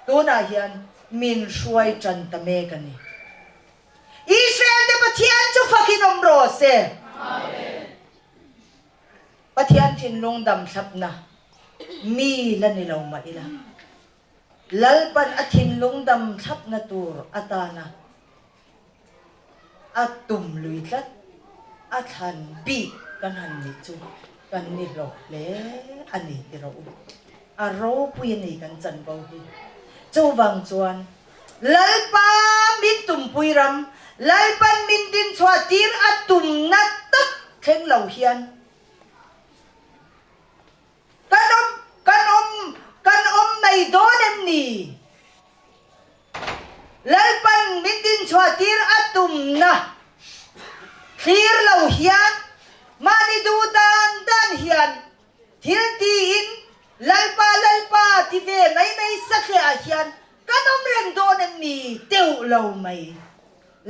tunah hian min hruai tan ta mek a ni. Israel te Pathian chu fakin awm rawh se. Amen. Pathian thinlung dam thlapna mi la ni lo mah ila, Lalpan a thinlung dam thlapna tur atana a tum lui tlat, a thlan bik kan han nih chu kan ni hlawh hle a ni ti rawh u. A ropui a ni kan chanvo hi. Chuvang chuan Lalpa min tumpui ram, Lalpan min dinchhuah tir a tumna tak thleng lo hian kan awm, kan awm, kan awm mai dawn em ni? Lalpan min dinchhuah tir a tumna thlir lo hian mahni duh dan dan hian thil tiin Lalpa Lalpa ti ve mai mai satliah ah hian kan awm reng dawn em ni teuh lo mai.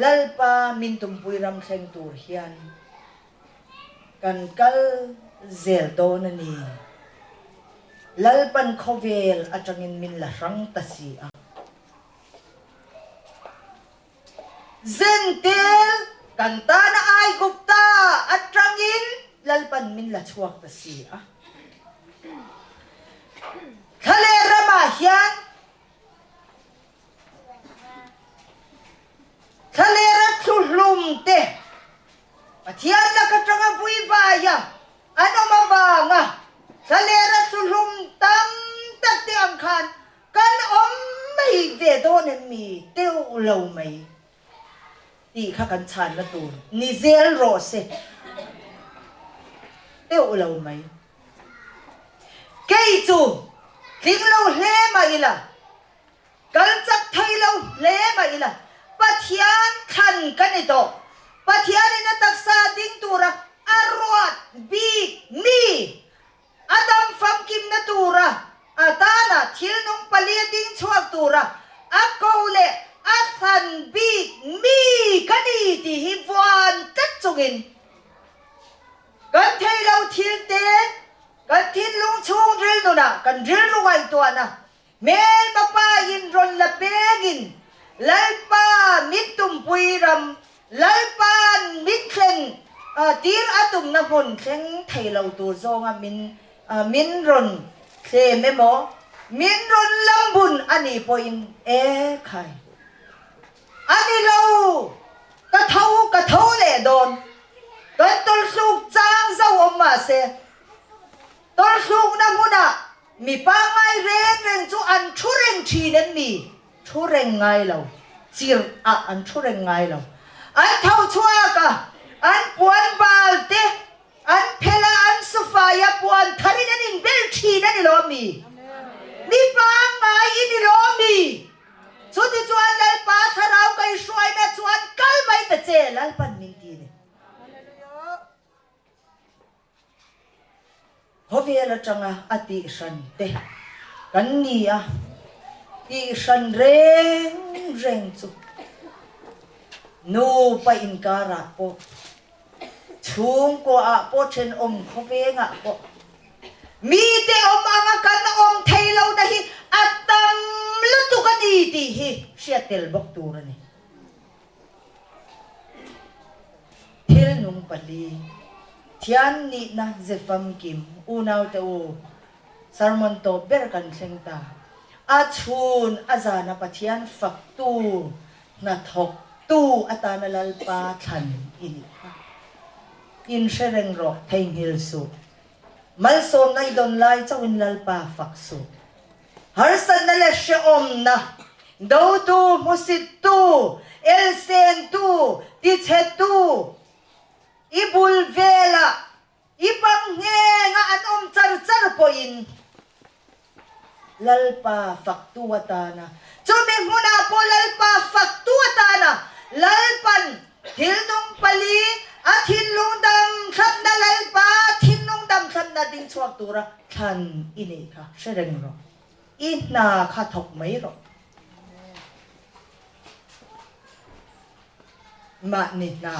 Lalpa min tumpui ram thleng tur hian kan kal zel dawn a ni. Lalpan khawvel atangin min la hrang ta si a. Zentel kan tana Aigupta atangin Lalpan min la chhuak ta si a. Thlaleh ramah hian Thlalera thluhlum te Pathian lak atanga vuivaia an awm avanga thlalera thluhlum tam tak te ang khan kan awm mai ve dawn em mi teuh lo mai tih kha kan chhanna tur ni zel rawh se teuh lo mai. Kei chu tling lo hle mah ila. Kal chak thei lo hle mah ila, Pathian thlan ka ni tawh. Pathianin a taksa ding tura a ruat bik mi, a dam famkimna tura a tana thil nung palia ding chhuak tura a ko leh a thlan bik mi ka ni tih hi vuan tlat chungin kan thei lo thil te kan thinlung chhungril nunah kan rilru ngaihtuahna Hmelma pa in rawn la pengin Lalpa min tumpui ram, Lalpa'n min thleng tir a tumna hmun thleng thei lo tur zawnga min min rawn thlem emaw, min rawn lambun a nih pawhin e khai a ni lo, ka tho ka tho leh dawn, kan tawlhruk chang zo awm mahse tawlhrukna hmunah Mi pangngai reng reng chu an thu reng thin em mi? Thu reng ngai lo. Chirh ah an thu reng ngai lo. An tho chhuak a, an puan bal te an phel a, an sufai a, puan thar in an inbel thin a ni lo mi? Mi pangngai i ni lo mi? Chuti chuan Lalpa thlarau kaihruaina chuan kal mai ta che, Lalpan min ti ni. Khawvel atanga a tihhran te kan ni a, tihhran reng reng chu nupa inkarah pawh, chhungkuaah pawh, thenawm khawvengah pawh mite awm anga kan awm thei lohna hi a tam lutuk a ni tih hi hriat tel bawk tur a ni. Thil nung pali, Thian nihna ze famkim unaute u, sermon tawp ber kan thleng ta. A chhun a zana Pathian faktu, hnathawktu atana Lalpa thlan i nih kha. Inhre reng rawh, theihnghilh suh. Malsawmna i dawn lai chauhin Lalpa fak suh. Harsatna leh hrehawmna, dotu, hmusittu, elsentu, tichhetu, i bul velah i pang nghenga an awm char char pawhin Lalpa faktu atana, chumi hmunah pawh Lalpa faktu atana Lalpan thilnung pali a thinlung dam thlapna Lalpa thinlung dam thlapna ding chhuak tura Thlan i neih kha hre reng rawh. I hna kha thawk mai rawh. Mahni hna,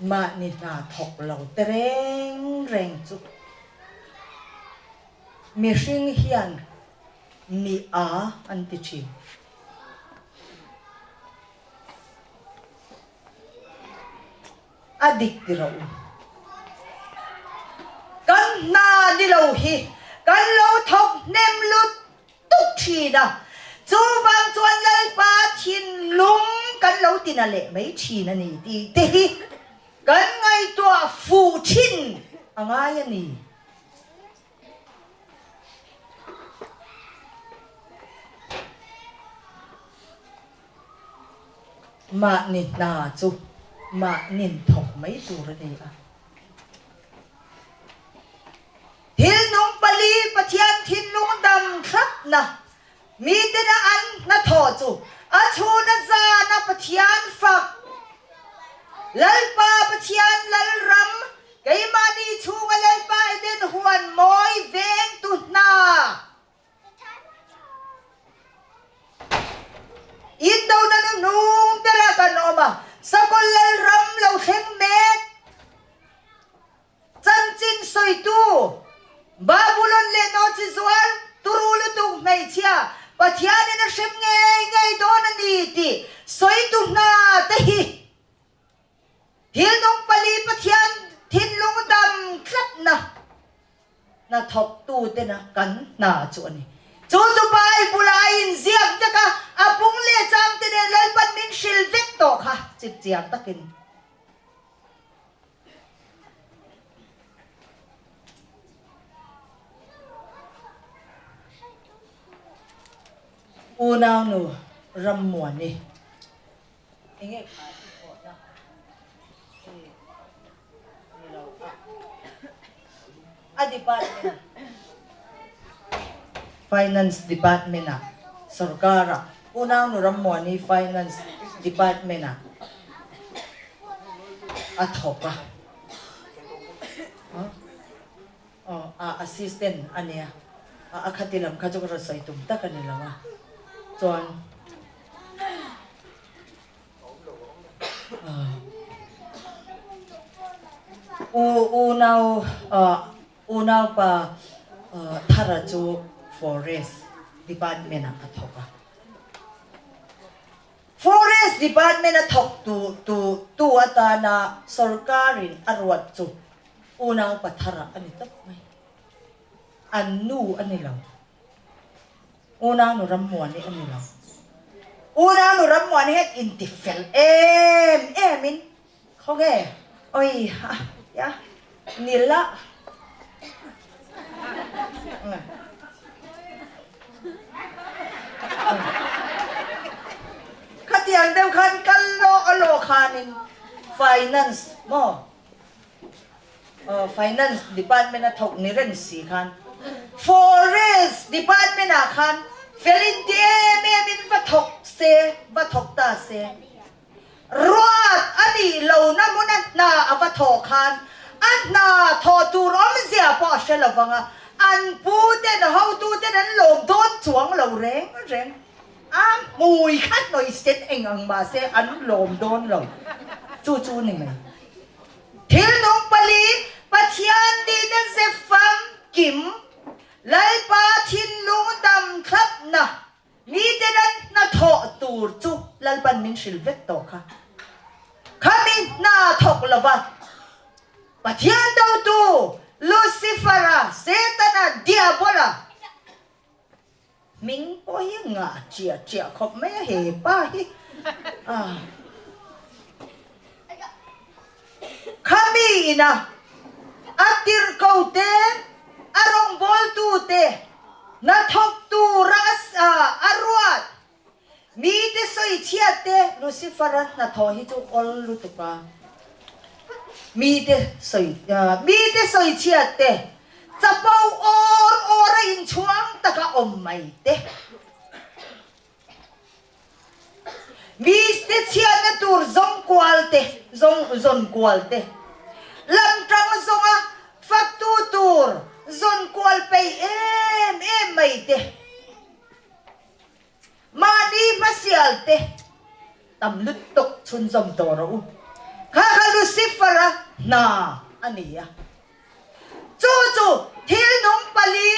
mahni hna thawk lo te reng reng chu mihring hian mi a an ti thin. A dik ti rawh u. hna ni lo hi kan lo thawk hnem lut tuk thin a, chuvang chuan Lalpa thinlung kan lo tina leh mai thin a ni tih te hi kan ngaihtuah fuh thin a ngai a ni. Mahni hna chu mahnin thawk mai tur a ni a. Thil nung pali Pathian thinlung dam thlapna mitena an hnathawh chu a chhuna zana Pathian fak Lalpa Pathian Lalram keimahni chhunga Lalpa Eden huan mawi vengtu hna Indona nu hnung bera kan awm a, Sakawlh Lalram lo thleng mek. Chanchin sawitu, Babulon leh Nawchi zual turu lutuk hmeichhia Pathianin a hrem ngei ngei dawn a ni tih sawitu hna te hi thil nung pali Pathian thinlung dam tlatna hnathawktu tena kan hna chu a ni. Chu chu Bible-ah a inziak vek a, a bung leh changte nen Lalpan min hrilh vek tawh kha chipchiar takin. Unaunu Rammuani enge kha i thawhna i ni lo a a department Finance department ah sorkar ah Unaunu Rammuani Finance department ah a thawk a, aw a assistant a nia, a khati lam kha chu ka rawn sawi tum tak a ni lo a, chuan u unau unaupa Thara chu forest department ah a thawk a. Forest Department a thawk tu tu tu atana sorkarin a ruat chu unau pathara a ni tawp mai. An nu a ni lo. Unaunu Rammuani a ni lo. Unaunu Rammuani hian intifel em em in Khawnge oi ha ya nila. Khatiang deuh khan kal lawh a lawh khanin finance maw finance department a thawk ni reng si khan forest department ah khan fel inti em em in va thawk se va thawk ta se. Ruat a nih lohna hmuna hna a va thawh khan a hna thawh tur awmzia pawh a hre lo vang a, an pu ten hotu ten an lawm dawn chuang lo reng reng. A hmui kha hnawih sen eng ang mahse an lawm dawn lo. Chu chu ni mai. Thil nung pali Pathian nihna ze famkim Lalpa thinlung dam thlapna Mite nan hnathawh tur chu Lalpan min hrilh vek tawh kha. Khami hna thawk lova Pathian dotu Lucifer-a, Setana, Diabola hming pawh hi ngah chiah chiah khawp mai a he pa hi. Khami ina a tirhko te, a rawngbawltu te, hnathawktu rasa a ruat mite sawichhiat te Lucifer-a hnathawh hi chu awl lutuk a. Mite sawi mite sawichhiat te, chapo awr awr a inchhuang taka awm mai te. Miste chhiatna tur zawng kual te, zawng zawn kual te, lam tang zawnga faktu tur zawn kual peih em em mai te, mahni hmasial te tam lutuk chhunzawm tawh rawh u. Kha kha Lucifer-a hna a ni a. Chu chu thil nung pali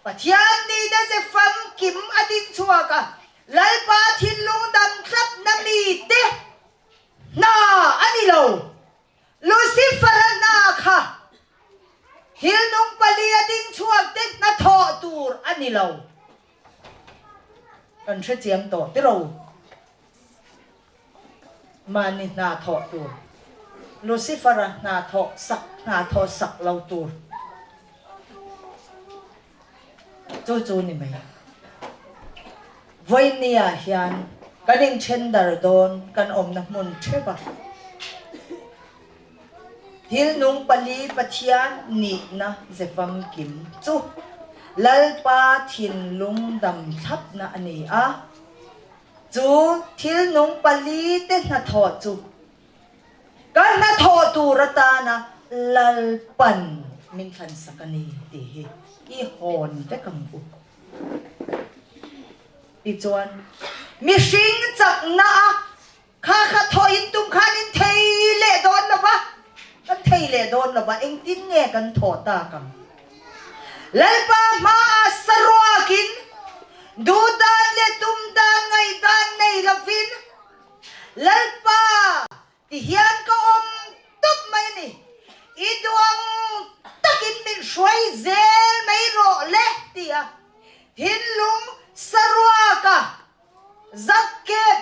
Pathian nihna ze famkim a ding chhuak a, Lalpa thinlung dam thlapna mite hna a ni lo. Lucifer-a hna kha. Thil nung palia ding chhuak te hnathawh tur a ni lo. Kan hre chiang tawh tiro. Mahni hna thawh tur. Lucifer-a hna thawh sak hna thawh sak lo tur. Chu chu ni mai. Vawinia hian kan inthen dar dawn kan awmna hmun theuh a. Thil nung pali Pathian nihna ze famkim chu Lalpa thinlung dam thlapna a ni a. Chu thil nung pali te hnathawh chu Ka hnathawh tur atana Lalpan min thlansak a ni tih hi i hawn vek ang u. Tichuan, mihring chakna a kha kha thawh in tum khan in thei leh dawn lo va, kan thei leh dawn lo va, engtin nge kan thawh tak ang? Lalpa hmaah saruakin duh dan leh tum dan ngaihdan nei lovin, Lalpa, ti hian ka awm tawp mai a ni. I duang takin min hruai zel mai rawh le, ti a thinlung saruaka zakkep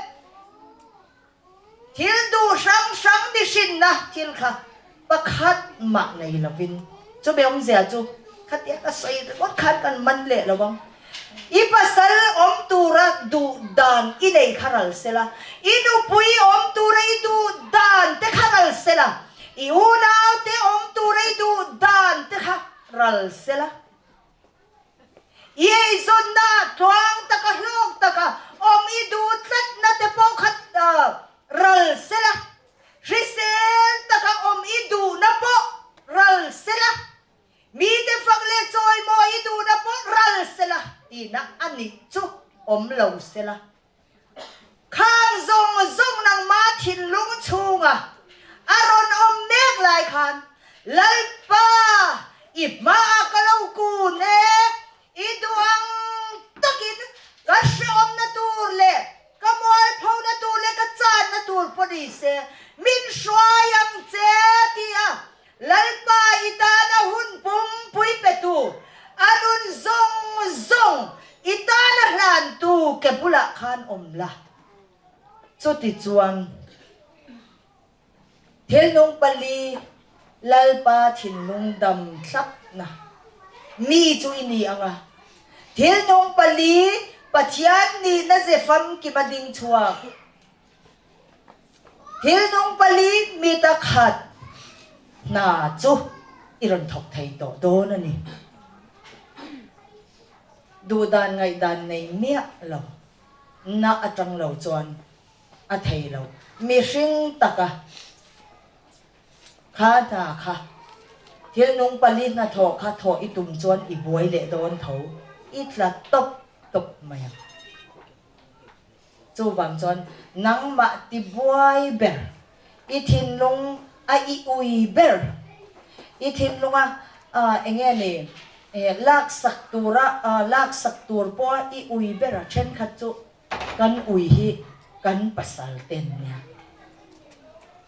thil duh hrang hrang mihrinna thil kha pakhat mah nei lovin chumi awmzia chu khatia ka sawi ringawt khan kan man leh lo ang. I pasal awm tura duh dan i nei kha ral sela, i nupui awm tura i duh dan te kha ral sela, i unaute awm tura i duh dan te kha ral sela. I eizawnna tluang taka hlawk taka awm i duh tlatna te pawh kha ral sela, hrisel taka awm i duhna pawh ral sela, mite fak leh chawimawi i duhna pawh ral sela tihna a nih chu awm lo sela. Khang zawng zawng nangma thinlung chhunga a rawn awm mek lai khan Lalpa i hmaah ka lo kun e, i duang takin ka hrehawmna tur leh ka mualphona tur leh ka channa tur pawh ni se min hruai ang che ti a Lalpa i tana hun pumpui petu, a nun zawng zawng i tana hlantu ke bulah khan awm la. Chutichuan, thil nung pali Lalpa thinlung dam thlapna mi chu i ni ang a, thil nung pali Pathian nihna ze famkim a ding chhuak. Thil nung pali mita khat hna chu i rawn thawk thei tawh dawn a ni. Duhdan ngaihdan nei miah lo, na atang lo chuan a thei lo. Mihring taka kha hna kha, thil nung pali hnathawh kha thawh i tum chuan i buai leh dawn tho, i tla tawp tawp mai ang. Chuvang chuan nangmah ti buai ber, i thinlung a i ui ber, i thinlunga eng nge ni laksak tura laksak tur pawha i ui ber a thenkhat chu kan ui hi kan pasal ten nia.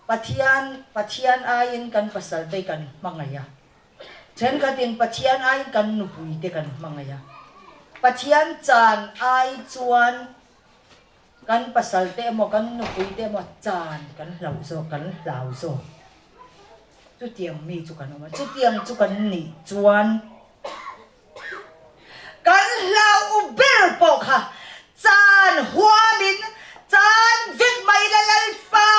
Pathian Pathian aiin kan pasal te kan hmangaih a. Thenkhatin Pathian aiin kan nupuite kan hmangaih a. Pathian chan ai chuan kan pasalte emaw kan nupuite emaw chan kan hlauh zawk, kan hlau zawk. Chutiang mi chu kan awm a. Chutiang chu kan nih chuan Kan hlau ber pawh kha chan huamin chan vek mai la Lalpa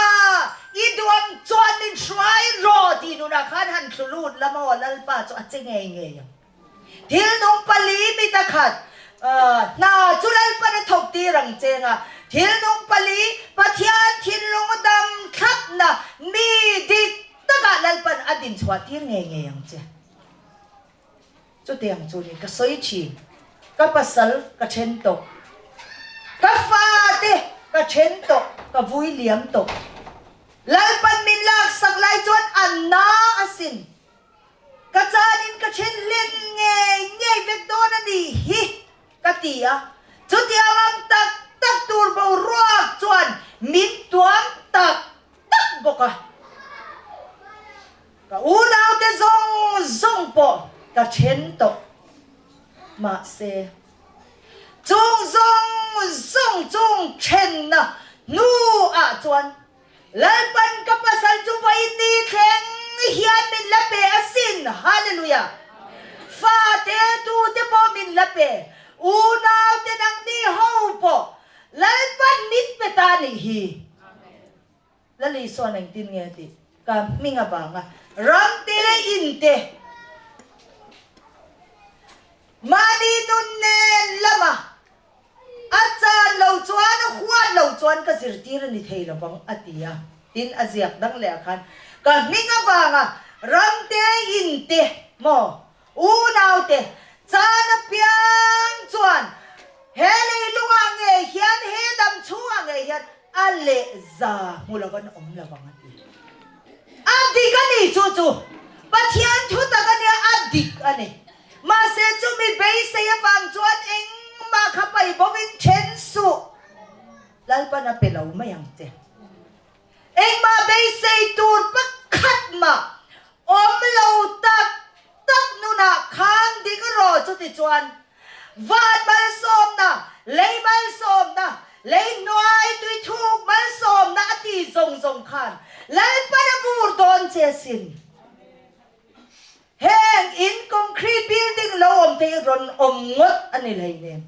i duang chuan min hruai rawh tih nunah khan han thlu lut la maw Lalpa chu a che ngei ngei ang. Thil nung pali mi ta khat hna chu Lalpan a thawk tir ang cheng a, thil nung pali Pathian thinlung dam thlapna mi dik takah Lalpan a dinchhuah tir ngei ngei ang che. Chutiang chu ni ka sawi thin. Ka pasal ka then tawh. Ka fate ka then tawh, ka vui liam tawh. Lalpan min laksak lai chuan a na asin. Ka chanin ka then hlen ngei ngei vek dawn a nih hi ka ti a. Chutiang ang tak tak tur boruak chuan min tuam tak tak bawk a. Ka unaute zawng zawng pawh ka then tawh. Mahse, chung zawng zawng chung thenna hnuah chuan Lalpan ka pasal chu vawiin ni thleng hian min la pe asin! Hallelujah! Fate tute pawh min la pe, unaute nangni ho pawh Lalpan min pe ta nih hi. Lali sawn engtin nge tih ka hming avanga ramte leh inte mahni nun nen lama a chan lo chuan a huat lo chuan ka zirtir a ni thei lovang a ti a. Tin a ziak dang leh ah khan ka hming avanga ramte inte maw Unaute, chan apiang chuan he leilungah ngei hian, he dam chhungah ngei hian a leh za hmu lo an awm lo ang a ti. A dik a ni chu chu Pathian thu tak a nia, a dik a ni. Mahse chumi beisei avang chuan engmah kha pai bovin then suh. Lalpan a pe lo mai ang che. Engmah beisei tur pakhat mah awm lo tak tak nunah khan ding rawh chutichuan van malsawmna, lei malsawmna, lei hnuai tui thuk malsawmna a ti zawng zawng khan Lalpan a vur dawn che sin. Heng in concrete building lo awm te hi rawn awm ngawt a ni hleinem.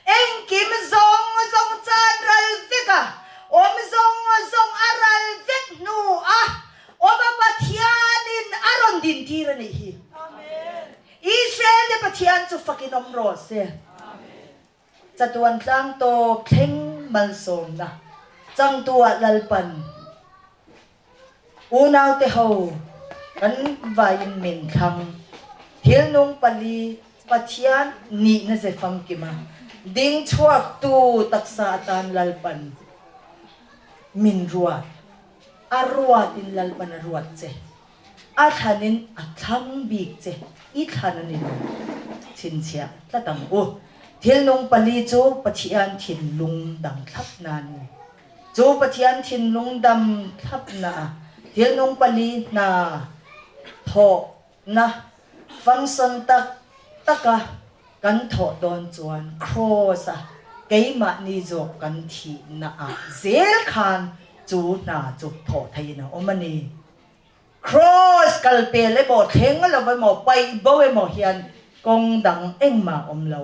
Engkim zawng zawng chan ral vek a, awm zawng zawng a ral vek hnu a awm a Pathianin a rawn din tir a nih hi. Israel te Pathian chu fakin awm rawh se. Chatuan tlang tawp thleng malsawmna changtu ah Lalpan Unaute ho kan vaiin min thlang. Thilnung pali Pathian nihna ze famkima ding chhuaktu taksa atan Lalpan min ruat. A ruatin Lalpan a ruat che. A thlanin a thlang bik che. I thlan a ni lo. Chhinchhiah tlat ang u. Thilnung pali chu Pathian thinlung dang thlap na a ni. Cu Pathian thinlung dam thlapnak thilnung pali hna thawhnak function taktak ah kan thawh dawn chuan cross ah keimah nih zawk kan thihnak ah zel khan cu hna cu thawh thei in a um a ni. Cross kal pel emaw thleng lo emaw paih bo emaw hian kawng dang engmah awm lo.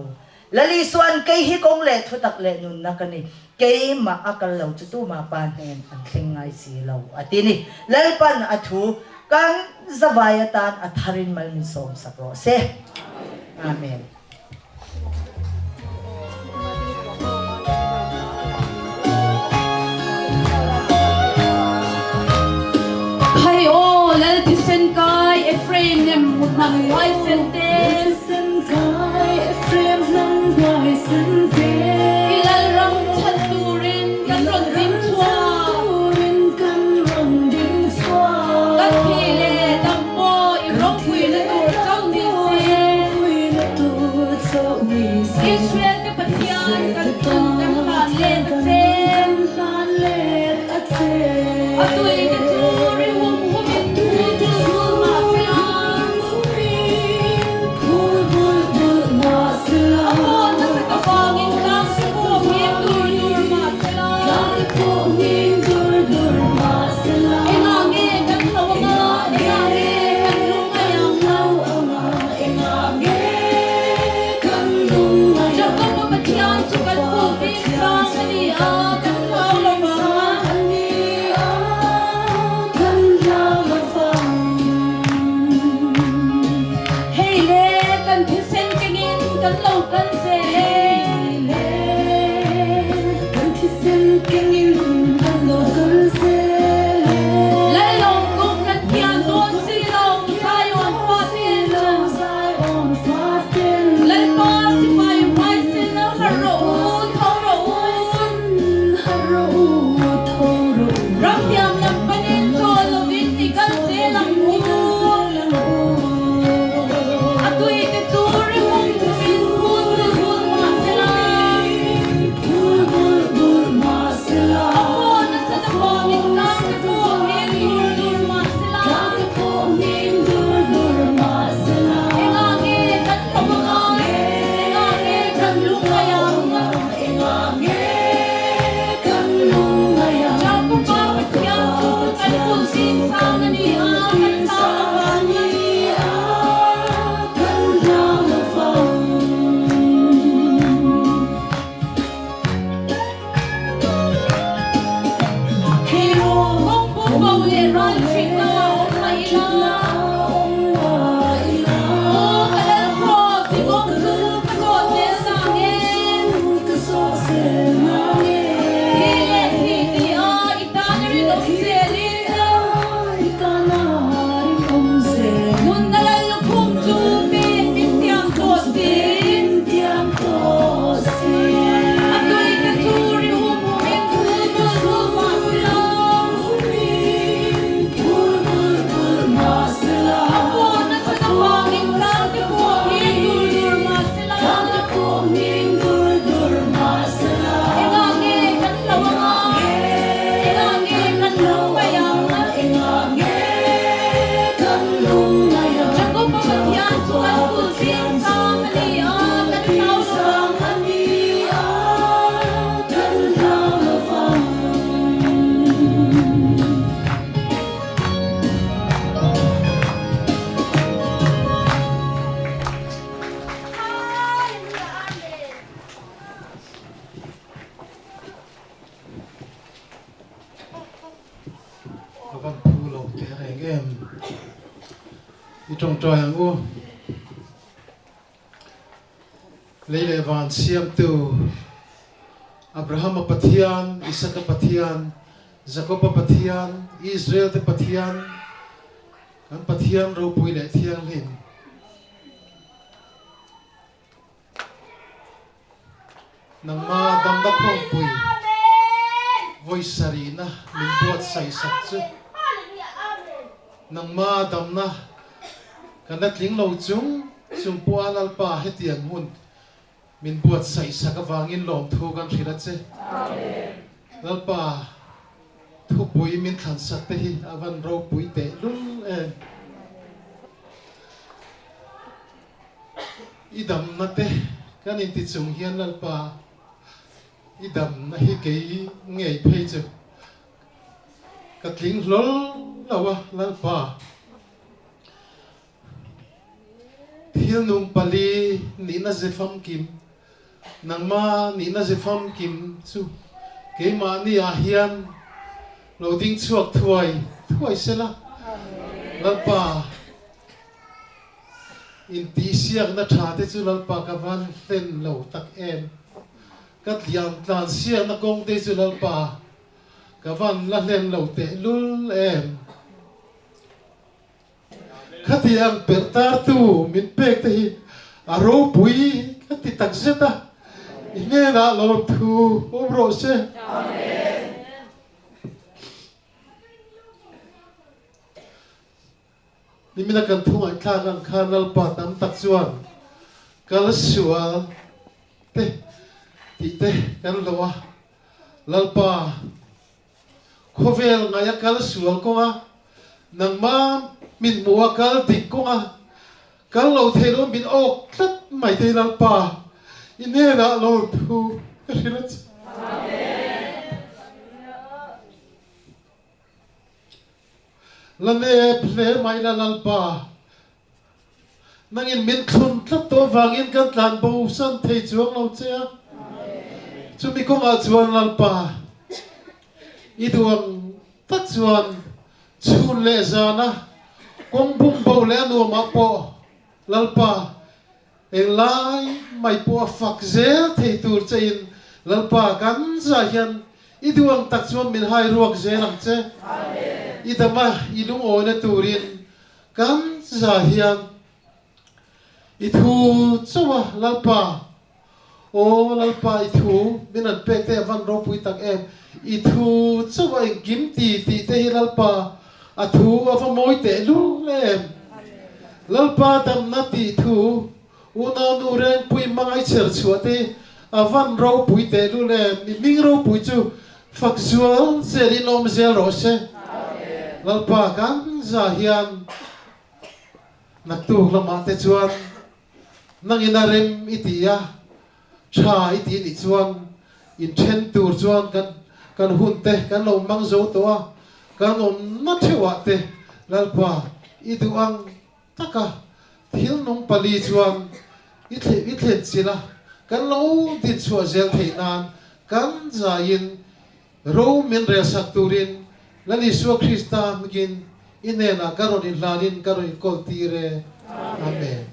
Lal Isua'n kei hi kawng leh thutak leh nunna ka ni, keimah a kal lo chu tumah pa hnen an thleng ngai si lo a ti ni. Lalpan a thu kan zavai atan a tharin mal min sawmsak rawh se. Amen. Khai aw Lal thisen kai Ephraim nem hnam huaisen te. I lal ram chhan turin kan rawn ding chhuak. Kan thi le dam pawh i ropuina tur chauh ni se. Israel te Pathian kan nun kan hlan let a che. A tui te chu ri hum hum in phul bul bul mah sela. A pawn hmasa ka vangin kan. tehreng em. I tawngtai ang u. Lei leh van siamtu Abrahama Pathian, Isaka Pathian, Jakoba Pathian, Israel te Pathian, kan Pathian ropui leh thianghlim. Nangma damna khawmpui vawi sarihna min buatsaih sak chu nangma damna kan la tling lo chung chung pawha Lalpa hetiang hun min buatsaih sak avangin lawmthu kan hrilh a che. Lalpa thupui min thlan sak te hi a van ropui tehlul em. I damna te kan inti chung hian Lalpa, i damna hi kei ngei phei chu ka tling hlawl lo a, Lalpa. Thil nung pali nihna ze famkim, nangma nihna ze famkim chu keimahni ah hian lo ding chhuak thuai thuai sela, Lalpa. Intihsiakna tha te chu Lalpa ka van hlen lo tak em. Ka tliang tlansiakna kawng te chu Lalpa ka van la hlen lo tehlul em. Khatiang perh tartu min pek te hi a ropui ka ti takzet a, i hnenah lawmthu awm rawh se. Nimina kan thu ngaihthlak ang khan Lalpa tam tak chuan kal sual te tih te kan hlauh a, Lalpa khawvel ngaia kal sual kawnga nangma min hmuh a kal dik kawnga kal lo thei lo min awk tlat mai te hi Lalpa i hnenah lawmthu ka hrilh a che. La nep hle mai la Lalpa, nangin min thlun tlat tawh avangin kan tlan bo san thei chuang lo che a. Chumi kawngah chuan Lalpa, i duh ang tak chuan chhun leh zana kawng bum bo leh a nuamah pawh Lalpa, Englai mai pawh a fak zel thei tur che in Lalpa kan zah hian i duh ang tak chuan min hai ruak zel ang che. I dama i lungawina turin kan zah hian i thu chauh a Lalpa, aw Lalpa i thu min rawn pek te a van ropui tak em, i thu chauh a engkim ti tih te hi Lalpa a thu a va mawi tehlul em. Lalpa damna tih thu unau nu Rengpui hmangaih chher chhuah te hi a van ropui tehlul em, mi hming ropui chu fak zual zel in awm zel rawh se. Lalpa kan za hian naktuk lamah te chuan nangin a rem i ti a, tha i ti nih chuan inthen tur chuan kan kan hun te kan lo mang zo tawh a, kan awmna theuhah te Lalpa i duh ang taka thil nung pali chuan i thleh i thlen chilh a, kan lo din chhuah zel theih nan kan zaiin ro min relsak turin Lal Isua Krista hmingin i hnenah ka rawn inhlanin ka rawn inkawl tir e. Amen.